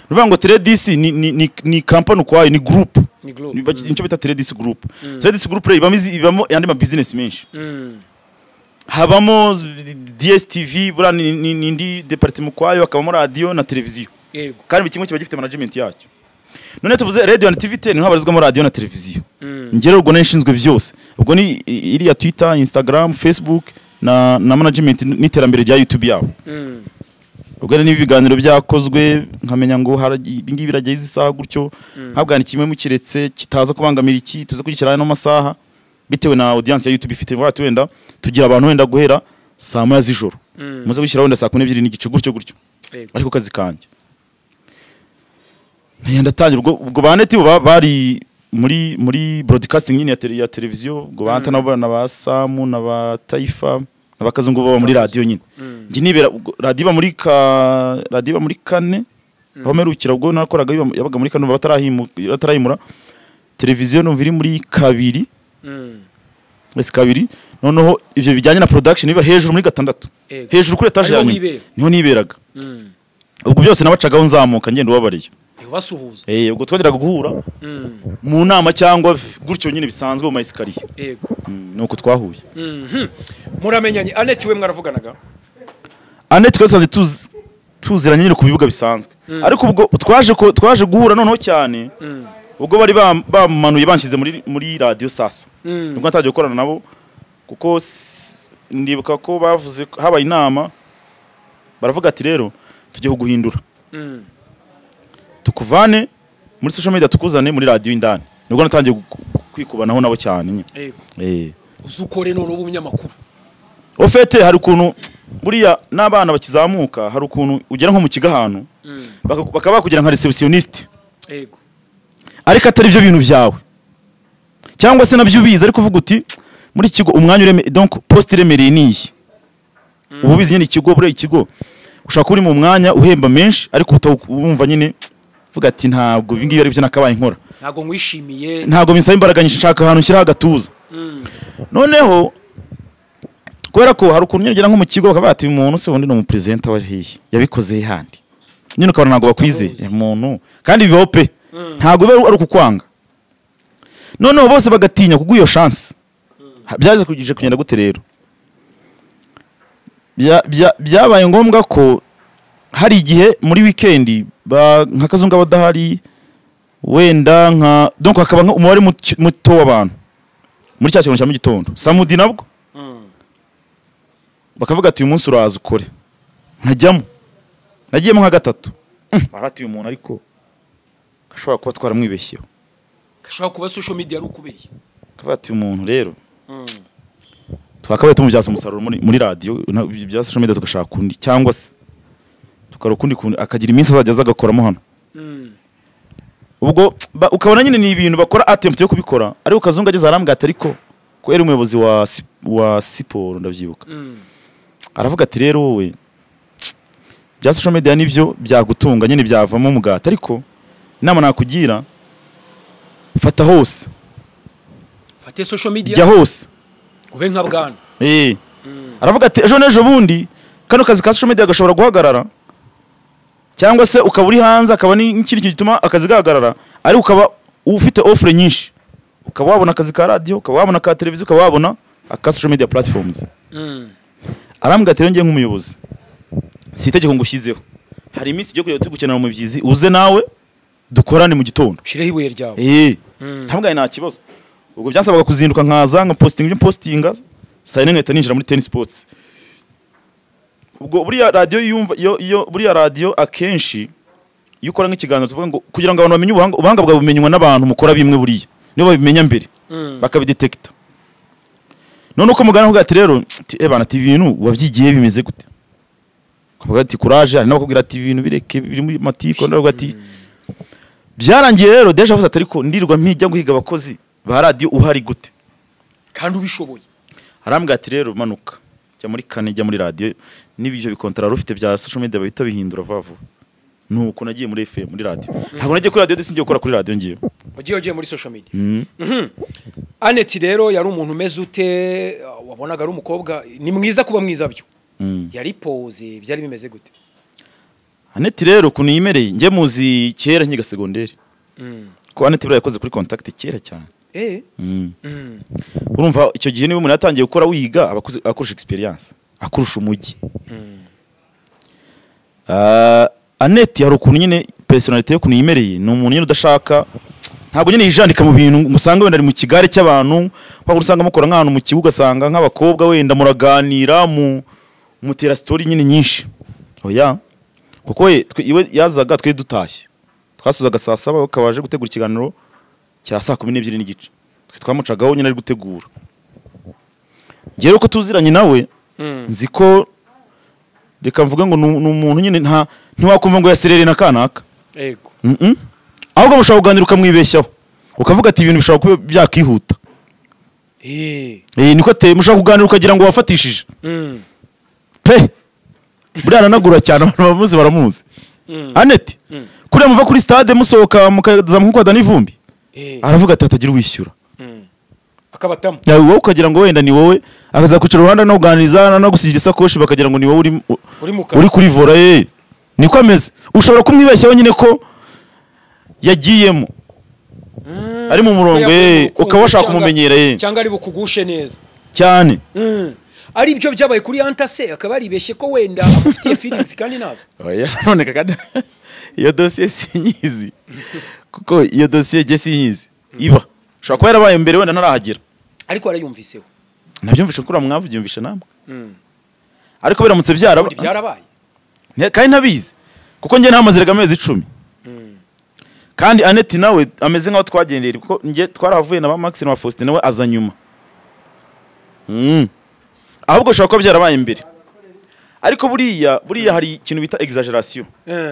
Ruvuga ngo Tele DC ni company ukwayo ni group. Nicyo bita Tele DC group. Tele DC group rero ibamo yandi ma business menshi. Habamo DSTV buriya ni indi department ukwayo hakabamo radio na televiziyo. Kandi kimwe kiba gifite management yacyo. None tuvuze radio na TV 10 niho habarizwamo radio na televiziyo. Ngero ubwo nishinzwe byose. Ubwo ni iriya Twitter, Instagram, Facebook na management n'iterambere rya YouTube yabo. Ubwo ni ibiganiro byakozwe nkamenya ngo ibingibi birajya izi saha gutyo nkabwana kimwe mukiretse kitaza kubangamira iki tuza kugishyira no masaha bitewe na audience ya YouTube ifite watu wenda tugira abantu wenda guhera saa 1 z'ijoro. Muze gushyira wenda saa 12:15 gutyo gutyo. Ariko kazi kanjye. Ndatangira ubwo baneti bari muri broadcasting nyine ya televiziyo ubwo banta nabo na ba Samu na ba Taifa na bakazungu baba muri radio nyine. Ngi nibera radio muri kane aho merukira ubwo nakoraga yabaga muri kane batarahimura televiziyo numva iri muri kabiri. Ese kabiri noneho ivyo bijyanye na production biba hejuru muri gatandatu. Hejuru kuri etage ya nyuma niho niberaga. Ubwo byose nabacagaho nzamuka ngenda ubabariye. Basuhuza. Ubwo twageraga guhura mu nama cyangwa gutyo nyine bisanzwe mu maesikariye. Yego. Nuko twahuye. Muramenyanye Annette we mwaravuganaga? Annette twasanze tuziranye nyine ku bibuga bisanzwe. Ariko ubwo twaje guhura noneho cyane. Ubwo bari bamanuye banshyize muri radio sasa. Ubwo ntagiye gukorana nabo kuko ndibuka ko bavuze habaye inama baravuga ati rero tujye guhindura. Tukuvane muri social media tukuzane muri radio indani. Nubwo natangiye kwikubanaho nabo cyane nyine. Yego. Uzukore none ubunyamakuru. Ofete hari ukuntu buriya n'abana bakizamuka hari ukuntu ugera nko mu kigahano bakaba bakugira nka receptioniste. Yego. Ariko atari byo bintu byawe. Cyangwa se nabyo ubizi ariko uvuga uti muri kigo umwanya ureme donc poste iremereye niyi. Ubu bizi nyine ikigo buriya ikigo ushaka uri mu mwanya uhemba menshi ariko utawumva nyine vuga ati ntabwo ibingibi ari byo nakabaye nkora. Ntabwo nkwishimiye. Ntabwo binsaba imbaraga nyinshi nshaka ahantu nshyira agatuza. Noneho kubera ko hari ukuntu nyine nko mu kigo bakaba bati umuntu se wundi ni umupresenter wa hehe yabikoze handi. Nyine ukabona ntabwo bakwizeye umuntu kandi bibaho pe. Ntabwo biba ari ukukwanga. Noneho bose bagatinya kuguha iyo chance. Byaje kugije kugenda gute rero? Byabaye ngombwa ko hari igihe muri weekend nka kazungu abadahari wenda nka donc hakaba umubare muto w'abantu muri cya kintu cya mu gitondo samudi nabwo bakavuga ati uyu munsi uraza ukore nkajyamo nagiyemo nka gatatu barati uyu muntu ariko gashobora kuba twaramwibeshyeho gashobora kuba social media ari ukubeshya kavuga ati uyu muntu rero Twakabaye tumubyaza umusaruro muri radio bya social media, tugashaka undi cyangwa se tukara ukundi kundi, akagira iminsi azajya aza agakoramo hano. Ubwo ukabona nyine ni ibintu bakora attempt yo kubikora, ariko Kazungu ageze arambwira ati ariko ko yari umuyobozi wa siporo ndabyibuka, aravuga ati rero wowe bya social media nibyo byagutunga nyine byavamo umugati, ariko inama nakugira fata hose, fate social media, jya hose ube nka bwana. Aravuga ati ejo n'ejo bundi kano kazi ka social media gashobora guhagarara, cyangwa se ukaba uri hanze akaba n'ikindi kintu gituma akazi gahagarara, ariko ukaba ufite offre nyinshi, ukaba wabona akazi ka radio, ukaba wabona ka televiziyo, ukaba wabona aka social media platforms. Arambwira ati rero ngiye nk'umuyobozi si itegeko ngushyizeho, hari iminsi igiye kujya tugukenera mu mibyizi, uze nawe dukorane mu gitondo, ushireho ibuye ryawe. Ntabwo nta kibazo. Ubwo byansabaga kuzinduka nkaza nka posting ibyo postinga saa 4 nkahita ninjira muri Ten Sports. Ubwo buriya radio yumva iyo buriya radio akenshi iyo ukora nk'ikiganiro tuvuga ngo kugira ngo abantu bamenye ubuhanga bwawe bumenywa n'abantu mukora bimwe, buriya nibo babimenya mbere bakabidetekta. None uko mugana avuga ati rero ebana ati ibintu wabyigiye bimeze gute, akavuga ati courage, hari n'abakubwira ati ibintu bireke biri muri matiko, ndavuga ati byarangiye rero deja avuze ati ariko ndirwa mpijya guhiga abakozi ba radio uhari gute kandi ubishoboye. Arambwira ati rero manuka jya muri kane, jya muri radio n'ibyo bikontara rufite bya social media bahita bihindura vuba vuba. Nuko nagiye muri FM muri radio, ntabwo nagiye kuri radio ndetse ngiye gukora kuri radio, ngiye ugiye muri social media. Aneti rero yari umuntu umeze ute? Wabonaga ari umukobwa ni mwiza kuba mwiza byo, yari pose byari bimeze gute? Aneti rero kuntu yimereye njye muzi kera nkiga secondaire, ko Aneti buriya yakoze kuri contact kera cyane. Urumva icyo gihe niba umuntu yatangiye gukora wiga akurusha experience, akurusha umujyi. Aneti hari ukuntu nyine personality yo kuntu yimereye, ni umuntu nyine udashaka, ntabwo nyine yijandika mu bintu, musanga wenda ari mu kigare cy'abantu, kwa usanga mukora nk'ahantu mu kibuga, usanga nk'abakobwa wenda muraganira mutera story nyine nyinshi. Oya, kuko iwe yazaga twe dutashye, twasuzaga saa 7 akabaje gutegura ikiganiro cya saa 12:30, twe twamucagaho nyine ari gutegura. Ngiye ko tuziranye nawe nzi ko reka mvuga ngo ni umuntu nyine ntiwakumva ngo yaserere na kanaka. Yego. Ahubwo mushobora kuganira ukamwibeshyaho, ukavuga ati ibintu bishobora kuba byakihuta. Niko ateye, mushobora kuganira ukagira ngo wafatishije. Pe buriya aranagura cyane, abantu bamuzi baramuzi. Aneti kuriya muva kuri stade musohoka mukazamuka kwa Dani Vumbi, aravuga ati hatagira uwishyura, akabatamo. Wowe ukagira ngo wenda ni wowe, akaza kwicara uruhande no kuganiriza no gusigira isakoshi, bakagira ngo ni wowe uri kuri vora. Niko ameze, ushobora kumwibeshyaho nyine ko yagiyemo ari mu murongo, ukaba washaka kumumenyera cyangwa ari bukugushe neza cyane. Ari ibyo byabaye kuri Anta se akaba aribeshye ko wenda amufitiye feelings kandi nazo. Oya none kandi iyo dossier sinyizi, kuko iyo dossier je sinyizi iba ushobora kuba yarabaye mbere wenda ntarahagera, ariko arayumviseho nabyumvishe kuri mwavubyumvishe namwe. Ariko biramutse byarabaye kandi ntabizi, kuko njye ntamaziraga amezi 10. Kandi Aneti nawe ameze nkaho twagendeye, kuko njye twaravuye na ba Max na Faustin, nawe aza nyuma. Ahubwo ushobora kuba byarabaye mbere, ariko buriya hari ikintu bita exaggeration,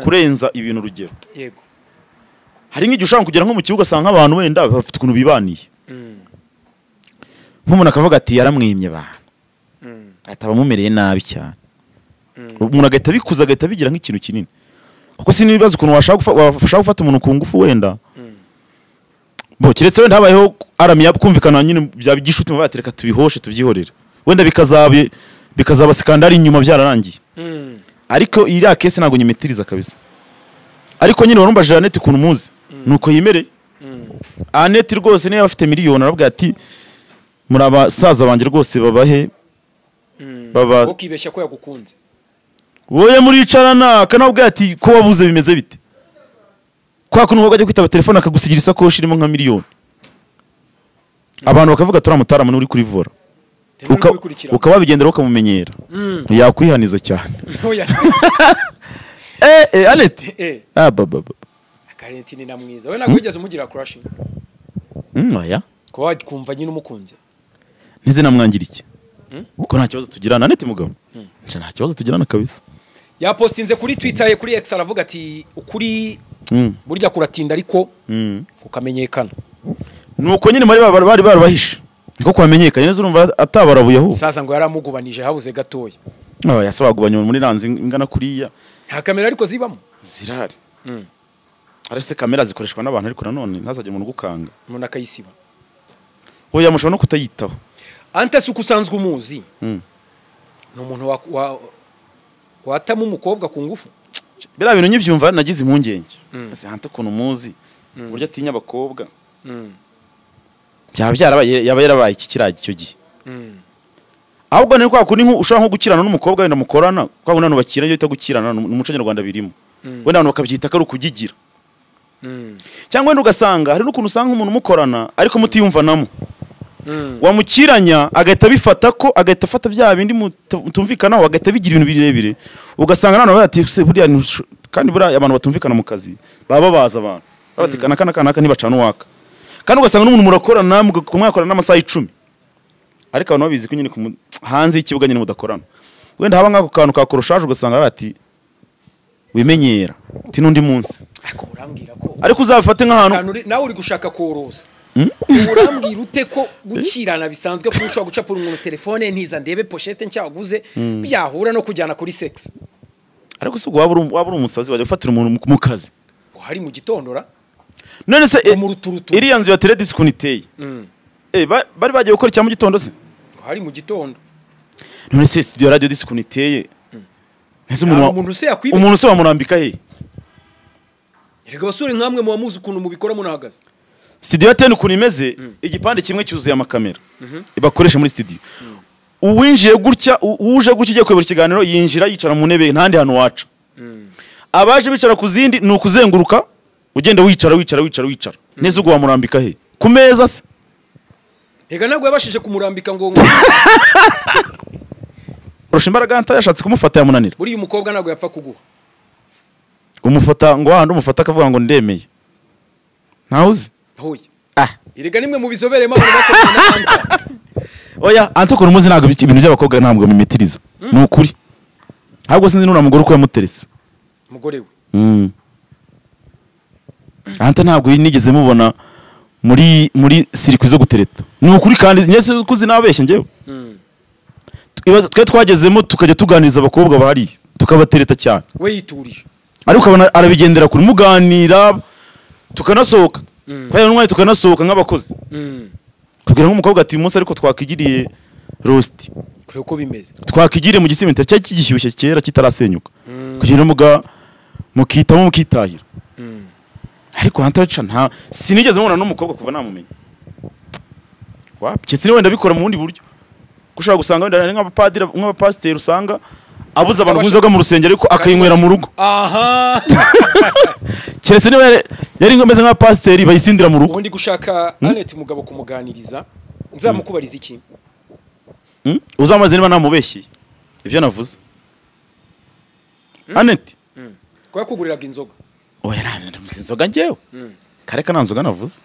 kurenza ibintu urugero. Yego. Hari nk'igihe ushobora kugera nko mu kibuga usanga abantu wenda bafite ukuntu bibaniye, nk'umuntu akavuga ati yaramwimye abantu, ataba amumereye nabi cyane, umuntu agahita abikuza agahita abigira nk'ikintu kinini. Kuko sinibaza ukuntu washaka gufata umuntu ku ngufu wenda, bo kiretse wenda habayeho aramiya kumvikana nyine bya gishuti batereka tubihoshe tubyihorere, wenda bikazaba skandali inyuma byararangiye. Ariko iriya case ntabwo nyimetiriza kabisa. Ariko nyine warumva Aneti ukuntu muzi nuko yimereye. Aneti rwose niba afite miliyoni aravuga ati muri abasaza banjye rwose babahe baba ukibeshya ko yagukunze wowe muricarana akanabwira ati ko wabuze bimeze bite, kwa kuntu wajya kwitaba telefone akagusigira isakoshi irimo nka miliyoni, abantu bakavuga turamutarama uri kuri vora, ukaba wabigendera ukamumenyera, yakwihaniza cyane. Aneti baba Aneti ni namwiza we, ntabwo wigeze umugira crush? Oya, ko wakumva nyine umukunze ntize namwangira iki? Ko nta kibazo tugirana Anete Mugabo. Nta kibazo tugirana kabisa. Yapostinze kuri Twitter ye, kuri X, aravuga ati ukuri burya kuratinda ariko kukamenyekana. Nuko nyine muri bari barabahishe niko kwamenyekanye neza, urumva atabarabuye aho. Sasa ngo yaramugubanije habuze gatoya. Oh, yasabagubanye muri ranzi ingana kuriya. Nta kamera ariko zibamo. Zirahari. Arese kamera zikoreshwa n'abantu ariko nanone ntazajye umuntu gukanga. Umuntu akayisiba. Oya mushobora no kutayitaho. Ante suko usanzwe umuzi. Ni umuntu watama umukobwa ku ngufu. Biriya bintu nyibyumva nagize impungenge. Ese Ante ukuntu umuzi uburyo atinya abakobwa. Byaba byarabaye yaba yarabaye iki kiragi icyo gihe. Ahubwo ni kwa kundi ushobora nko gukirana n'umukobwa wenda mukorana, kwa kundi bakirana iyo gukirana mu muco nyarwanda birimo. Wenda abantu bakabyita ko ari ukugigira. Cyangwa wenda ugasanga hari n'ukuntu usanga umuntu mukorana ariko mutiyumvanamo. Wamukiranya agahita bifata ko agahita afata bya bindi mutumvikanaho agahita bigira ibintu birebire. Ugasanga none bati se buriya kandi buriya abantu batumvikana mu kazi baba babaza abantu. Bati kana kana kana ntibacana uwaka. Kandi ugasanga n'umuntu murakorana mwakorana n'amasaha 10. Ariko abantu babizi ko nyine hanze y'ikibuga nyine mudakorana. Wenda haba nk'ako kantu ka koroshaje ugasanga bati wimenyera ti n'undi munsi. Ariko urambwira ko ariko uzafate nk'ahantu nawe uri gushaka koroza. Urambwira ute ko gukirana bisanzwe ko ushobora gucapura umuntu telefone ntiza ndebe pochette ncyaguze byahura no kujyana kuri sex. Ariko se waba uri umusazi wajya gufatira umuntu mu kazi. Ngo hari mu gitondo ra? None se iriya nzu ya Teledis ukuntu iteye. Bari bagiye gukora icya mu gitondo se? Ngo hari mu gitondo. None se studio radio disc ukuntu iteye. Nese umuntu se wamurambika he? Erega basore nkamwe mu bamuzi ukuntu mubikora munahagaze. Studio ya 10 ukuntu imeze, igipande kimwe cyuzuye amakamera ibakoresha muri studio. Uwinjiye gutya, uje gutya ugiye kuyobora ikiganiro yinjira yicara mu ntebe ntandi hantu waca. Abaje bicara ku zindi ni ukuzenguruka ugenda wicara wicara wicara wicara. Neze ubwo wamurambika he? Ku meza se? Ega ntabwo yabashije kumurambika ngo Kurusha imbaraga anta yashatse kumufata yamunanira. Buriya umukobwa ntabwo yapfa kuguha. Umufata ngo handi umufata akavuga ngo ndemeye. Ntawuzi? Hoya. Erega nimwe mu bizoberemo abantu bakoze na Anta. Oya, Anta ukuntu umuzi ntabwo ibintu by'abakobwa ntabwo bimitiriza. Ni ukuri. Ahubwo sinzi nuna mugore uko yamuterese. Mugore we. Anta ntabwo nigeze mubona muri sirikwi zo gutereta. Ni ukuri kandi nyese kuzi nabeshye ngewe. Twe twagezemo tukajya tuganiriza abakobwa bahari tukabatereta cyane. We yiturije. Ariko ukabona arabigendera kuri muganira tukanasohoka. Kwa n'umwe tukanasohoka nk'abakozi. Kugira ngo umukobwa ati umunsi ariko twakigiriye roast. Kure uko bimeze. Twakigiriye mu gisimenti cya kigishyushye kera kitarasenyuka. Kugira ngo mukitamo mukitahira. Ariko hantaca nta sinigeze mubona n'umukobwa kuva namumenya. Wapi cyese wenda bikora mu bundi buryo. Kushaka gusanga wenda ari nk'abapadiri nk'abapasiteri usanga abuza abantu kunywa mu rusengero ariko akayinywera mu rugo. Aha. Keretse niba yari ngomeze nk'abapasiteri bayisindira mu rugo. Ubundi gushaka Anete Mugabo kumuganiriza nzamukubariza iki? Uzamaze niba namubeshye ibyo navuze. Anete ko yakuguriraga inzoga? Oya navuze inzoga njyewe. Kareka nta nzoga navuze.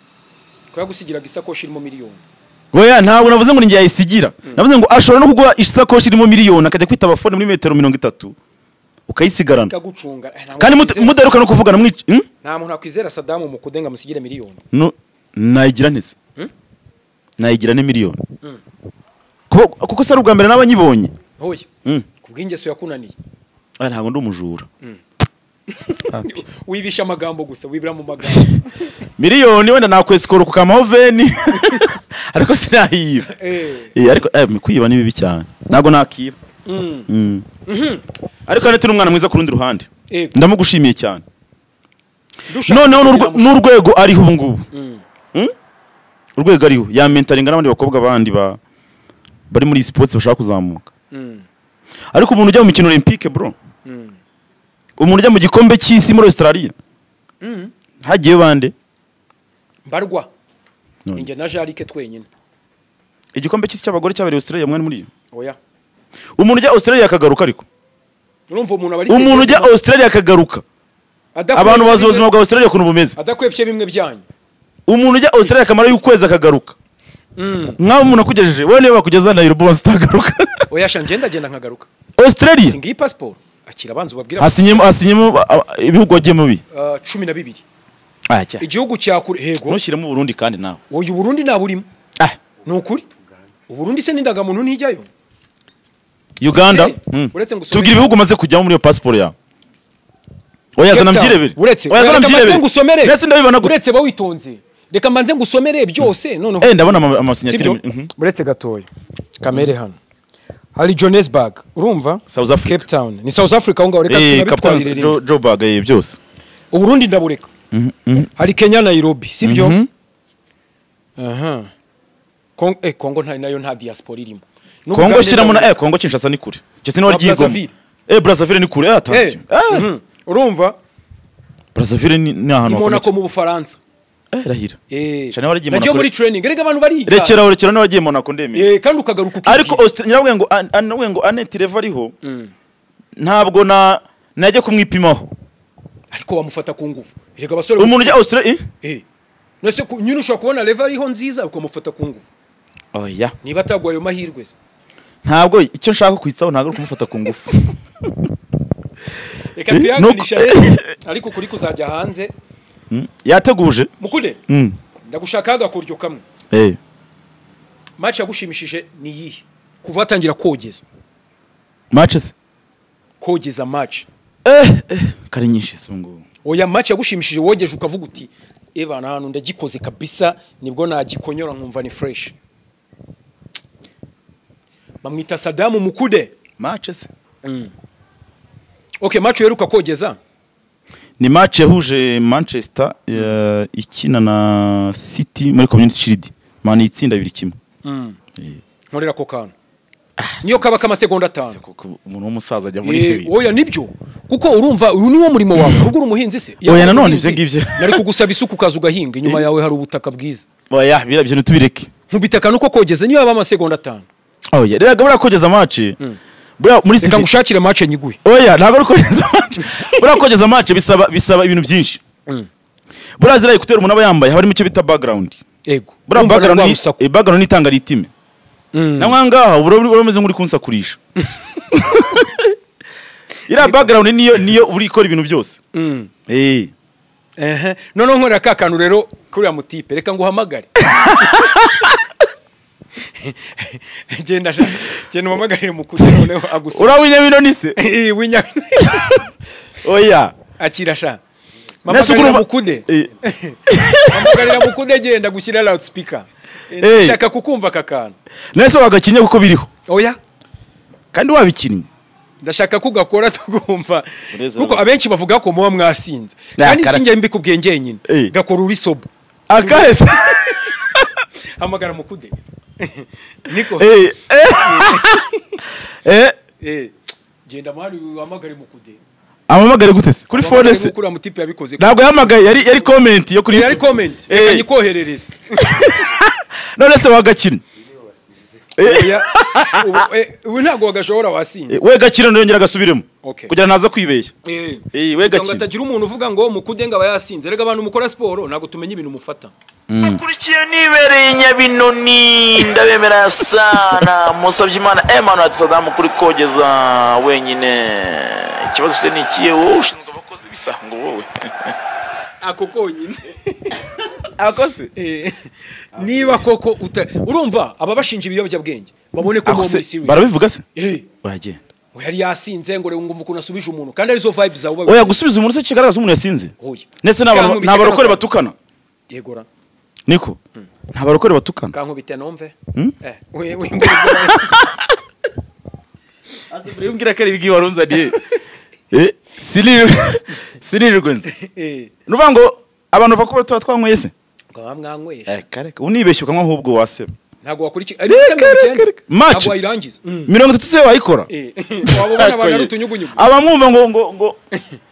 Ko yagusigiraga isakoshi irimo miliyoni? Oya ntabwo navuze ngo ninjye yayisigira. Navuze ngo ashobora no kugura isakoshi irimo miliyoni akajya kwitaba phone muri metero 30 ukayisigarana. Ikagucunga. Kandi mudaruka no kuvugana mwici. Nta muntu akwizera Saddam mukudenga musigire miliyoni. No nayigira neza. Nayigira ne miliyoni. Kuko sari ubwa mbere nabanyibonye. Oya. Kubw'ingeso yakunaniye. Oya ntabwo ndi umujura. Wibisha amagambo gusa, wibira mu magambo. Miliyoni wenda nakwesikora ku kamahoveni. Ariko sinayiba. Ariko kwiba ni bibi cyane. Ntabwo nakiba. Ariko Anete ni umwana mwiza ku rundi ruhande. Ndamugushimiye cyane. Noneho n'urwego ariho ubu ngubu. Urwego ariho ya mentaringa n'abandi bakobwa bandi bari muri sports bashaka kuzamuka. Ariko umuntu ujya mu mikino olympique bro. Umuntu ujya mu gikombe cy'isi muri Australia. Hagiye bande? Mbarwa. Ninjye na Jarike twenyine. Igikombe cy'isi cy'abagore cyabereye Australia mwani muri yo? Oya. Umuntu ujya Australia akagaruka ariko. Urumva umuntu abari umuntu ujya Australia akagaruka. Abantu bazi ubuzima bwa Australia ukuntu bumeze. Adakwepye bimwe byanyu. Umuntu ujya Australia akamara y'ukwezi akagaruka. Nkaho umuntu akugejeje wowe niba bakugeza Nairobi wazitagaruka. Oya sha ngenda genda nkagaruka. Australia singiye passport akira abanza ubabwira. Hasinyemo ibihugu wagiyemo bi 12. Igihugu cya kure hego. Ntushyiremo Burundi kandi nawe. Oya Burundi naburimo. Ni ukuri. Uburundi se n'indangamuntu ntijyayo. Uganda. Tugira ibihugu maze kujyamo muri iyo passport yawe. Oya zana mvyirebere. Uretse oya zana mvyirebere. Ngusomere. Nese ndabibona gute. Uretse bawitonze. Reka mbanze ngusomere byose noneho. Ndabona amasignature. Uretse gatoya. Kamere hano. Hari Johannesburg, urumva? South Africa. Cape Town. Ni South Africa aho ngaho reka tunabitwarire. Joburg byose. Uburundi ndabureka. Hari Kenya Nairobi, sibyo? Aha. Kongo Kongo nta nayo nta diaspora irimo. Kongo shiramo na Kongo Kinshasa ni kure. Cyese ni waryigo. Brazzaville ni kure, attention. Urumva? Brazzaville ni ahantu Monaco mu Bufaransa. Rahira. Cyane waragiye Monaco. Nagiye muri training, rega abantu bariga. Rekera ne wagiye Monaco ndemeye. Kandi ukagaruka ukibwira. Ariko Australia ngo anabwe ngo Annette Reva ariho. Ntabwo na najye kumwipimaho. Ariko bamufata ku ngufu. Rega abasore umuntu ujya Australia Nese nyine ushobora kubona Reva ariho nziza ukamufata ku ngufu. Oya. Niba atagwa ayo mahirwe se. Ntabwo icyo nshaka kwitsaho ntabwo kumufata ku ngufu. Reka twihanganisha rero ariko kuri kuzajya hanze. Yateguje. Mukude. Ndagushaka agakoryo kamwe. Match yagushimishije ni yihe? Kuva atangira kogeza. Match se? Kogeza match. Kari nyinshi sungu. Oya match yagushimishije wogeje ukavuga uti ebana hano ndagikoze kabisa nibwo nagikonyora nkumva ni fresh. Bamwita Sadamu Mukude. Match se? Okay, match yeruka kogeza. Ni match yahuje Manchester ikina na City muri Community Shield. Man itsinda 2-1. Nkorera ko kantu. Niyo kaba kama segonda 5. Umuntu w'umusaza ajya muri ibyo. Oya nibyo. Kuko urumva uyu niwo murimo wawe. Uruguru umuhinzi se. Oya nanone ibyo ngibyo. Nari kugusaba isuku kaza ugahinga inyuma yawe hari ubutaka bwiza. Oya birabyo ntubireke. Nkubitaka nuko kogeza niyo yaba amasegonda 5. Oya rero gabura kogeza match. Buriya muri Reka ngushakire match nyiguye. Oya ntabwo ari kogeza match. Buriya kogeza match bisaba ibintu byinshi. Buriya zira ekuteri umuntu aba yambaye haba harimo icyo bita background. Yego. Buriya background ni background itanga ritime. Namwe ngaha uburo umeze nk'uri kunsakurisha. Ira background niyo uri ikora ibintu byose. Noneho nkorera ka kantu rero kuri ya mutipe reka nguhamagare. Genda genda umamagarire Mukude noneho agusoma. Ura winyabino nise? Winyabino. Oya. Akira sha. Mamagarira Mukude. Mamagarira Mukude genda gushyira loudspeaker. Shaka kukumva kakana. Nese wagakinye kuko biriho. Oya. Kandi wabikinnye. Ndashaka kugakora tukumva. Kuko abenshi bavuga ko muba mwasinze. Kandi sinjye mbikubwiye ngenyine. Gakora uri soba. Akahese. Hamagara Mukude. Niko. Genda mari uhamagare Mukude. Amamagare gute se? Kuri phone se? Kuri amutipe yabikoze. Ntabwo yahamagaye yari comment yo kuri yari comment. Reka nyikoherereze. None se wagakina? Ubu ntabwo wagashobora wasinze. We gakina ndongera gasubiremo. Kugira naza kwibeshya. We gakina. Ngatagira umuntu uvuga ngo Mukude ngaba yasinze. Rega abantu mukora siporo ntabwo tumenye ibintu mufata. Kurikiye nibereye Nyabinoni ndabemera sana. Musabye Imana Emmanuel Sadamu kuri kogeza wenyine. Ikibazo ufite ni ikihe wowe ushinzwe abakozi bisa ngo wowe. Ako konyine. Akose? Niba koko urumva ababashinja ibiyobyabwenge babone ko muri serious. Barabivuga se? Wagenda. Yari yasinze ngo ngumva ukuntu asubije umuntu kandi arizo vibes zawe. Oya gusubiza umuntu se kigaragaza umuntu yasinze. Oya. Nese n'abarokore batukana. Yegora. Niko. Nta barokore batukana. Kankubite nomve. We Ase mbwira ko ari ibigi warunzaniye. Sinirirwe nze. Nuvuga ngo abantu bava ko tuba twanyweye se? Ngo mwanywesha. Kareka unibeshye ukanywa ahubwo waseba. Ntabwo wakora iki? Ntabwo wayirangiza. 30 se wayikora. Wabona abantu ari utunyugunyugu. Abamwumva ngo ngo ngo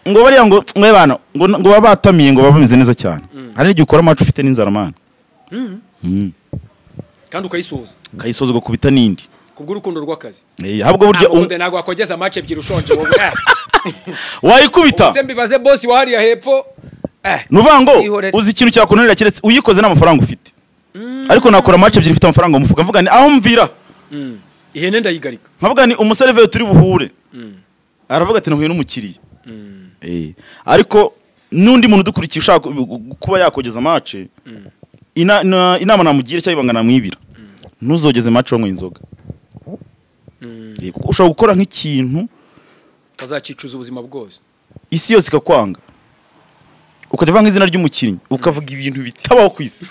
ngo bariya ngo mwe bana ngo babatamiye ngo babameze neza cyane. Hari igihe ukora match ufite n'inzara man. Kandi ukayisoza. Ukayisoza ugakubita n'indi. Kubw'urukundo rw'akazi. Ahubwo buryo ntabwo wakogeza match ebyiri ushonje wowe. Wayikubita. Ubuse mbibaze boss wahariya hepfo. Nuvuga ngo uzi ikintu cyakunanira keretse uyikoze n'amafaranga ufite. Ariko nakora match ebyiri mfite amafaranga mu mufuka, mvuga ni aho mvira. Ihene ndayigarika. Nkavuga ni umuseriveri turi buhure. Aravuga ati nahuye n'umukiriya. Ariko n'undi muntu dukurikiye ushaka kuba yakogeza match, inama namugira cyangwa ibanga namwibira, ntuzogeze match wanywa inzoga. Kuko ushobora gukora nk'ikintu azacicuza ubuzima bwose, isi yose ikakwanga, ukajya uvuga nk'izina ry'umukinnyi, ukavuga ibintu bitabaho ku isi.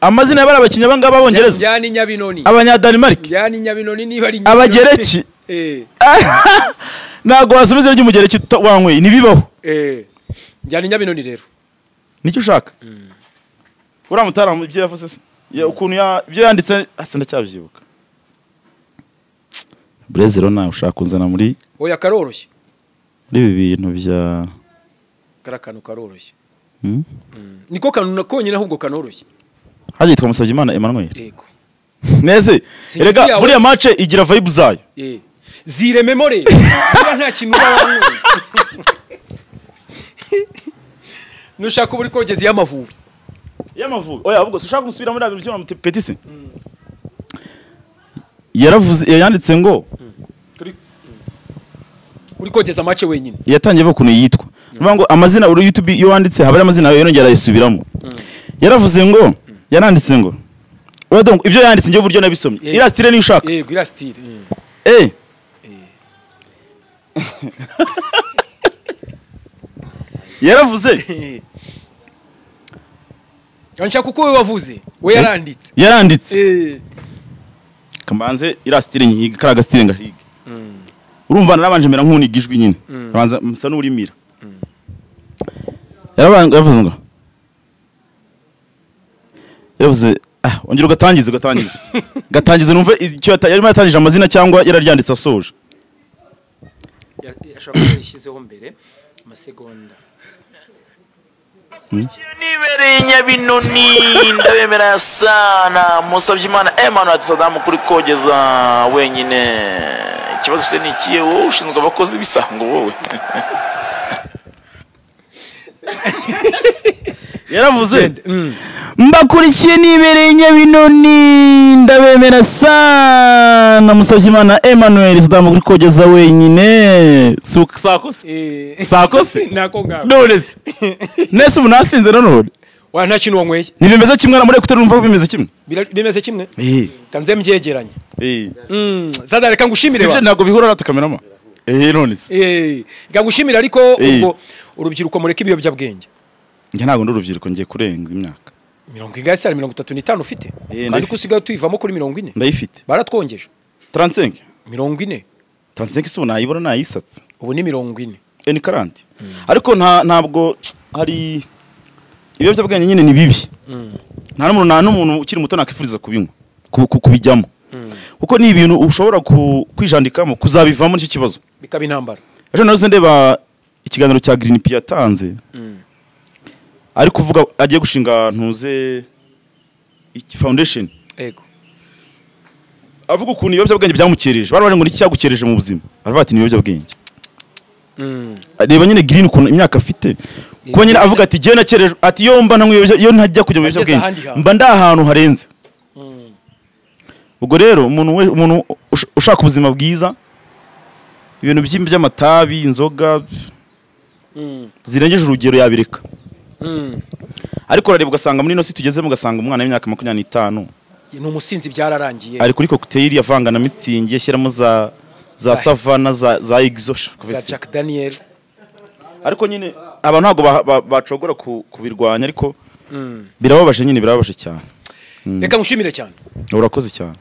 Amazina y'abari abakinnyi abangaba b'Abongereza, Njyani Nyabinoni, Abanyadanimarike, Njyani Nyabinoni, niba ari Abagereki. Ntabwo wasoma izina ry'umugereki wanyweye, ntibibaho. Njyani Nyabinoni rero nicyo ushaka. Uriya mutaramu ibyo yavuze se, ukuntu ibyo yanditse asa ndacyabyibuka. Brezero nawe ushaka kunzana muri oya karoroshye, muri ibi bintu bya karakantu karoroshye. Niko kantu konyine ahubwo kanoroshye. Haje yitwa Musabyimana Emmanuel. Yego. Neze erega buriya match igira vibe zayo. Zire memory. Buriya nta kintu uba. Nushaka uburi kogeza y'amavubi. Y'amavubi. Oya ahubwo ushaka gusubira muri abintu byo petisi. Yaravuze yanditse ngo uri kogeza match wenyine. Yatangiye avuga ukuntu yitwa. Nuvuga ngo amazina uri YouTube iyo wanditse haba amazina yawe yongera ayisubiramo. Yaravuze ngo yaranditse ngo oya donc ibyo yanditse ngiye buryo nabisomye. Ira style ni ushaka. Yego ira style. Yaravuze. Nshaka kuko we wavuze, we yaranditse. Yaranditse. Kambanze ira style nyiga karaga style ngahiga. Urumva narabanje mera nk'uniga ijwi nyine. Abanza musa n'urimira. Yaravuze ngo yavuze ongera ugatangiza ugatangiza. Gatangiza numve icyo yarimo yatangije amazina cyangwa yararyanditse asoje. Yashobora kuba yishyizeho mbere amasegonda. Nibereye Nyabinoni ndabemera sana. Musabyimana Emmanuel Saddam kuri kogeza wenyine. Ikibazo ufite ni ikihe wowe ushinzwe abakozi bisango wowe? Yaravuze mbakurikiye nibereye Nyabinoni ndabemera sana. Musabyimana Emmanuel Saddam kuri kogeza wenyine. Sakose sakose nako ngabo none nese ubu nasinze none wa nta kintu wanyweye. Nibimeze kimwe na muri ekuteri numva bimeze kimwe. Bimeze kimwe? Kanze mbyegeranye. Zada reka ngushimire ba. Sibyo ntabwo bihura na kamerama. None se. Reka ngushimire ariko ubwo urubyiruko mureke ibiyobyabwenge. Njye ntabwo ndi urubyiruko ngiye kurenga imyaka. Mirongo ingahe se? 35 ufite? Kandi kusigaye tuyivamo kuri 40. Ndayifite. Baratwongeje. 35. 40. 35 se nayibona nayisatse. Ubu ni 40. Ni 40. Ariko ntabwo hari ibiyobyabwenge nyine ni bibi. Nta n'umuntu ukiri muto nakifuriza kubinywa, kubijyamo. Kuko ni ibintu ushobora kwijandikamo kuzabivamo nicyo kibazo. Bikaba intambara. Ejo naruze ndeba ikiganiro cya Green P yatanze. Ari kuvuga agiye gushinga ntuze iki foundation. Yego. Avuga ukuntu ibiyobyabwenge byamukereje. Barabaje ngo niki cyagukereje mu buzima. Aravuga ati ni ibiyobyabwenge. Reba nyine Green ukuntu imyaka afite. Kuba nyine avuga ati jye nakereje ati yo mba ntanywe yo ntajya kujya mu biyobyabwenge mba nda ahantu harenze. Ubwo rero umuntu ushaka ubuzima bwiza ibintu by'amatabi inzoga zirengeje urugero yabireka. Ariko urareba ugasanga muri ino si tugezemo ugasanga umwana w'imyaka 25 ni umusinzi byararangiye. Ari kuri cocktail yavanga na mitsingi yashyiramo za savana za exo za Jack Daniel. Ariko nyine abantu ntabwo bacogora kubirwanya ariko birababaje nyine birababaje cyane. Reka ngushimire cyane. Urakoze cyane.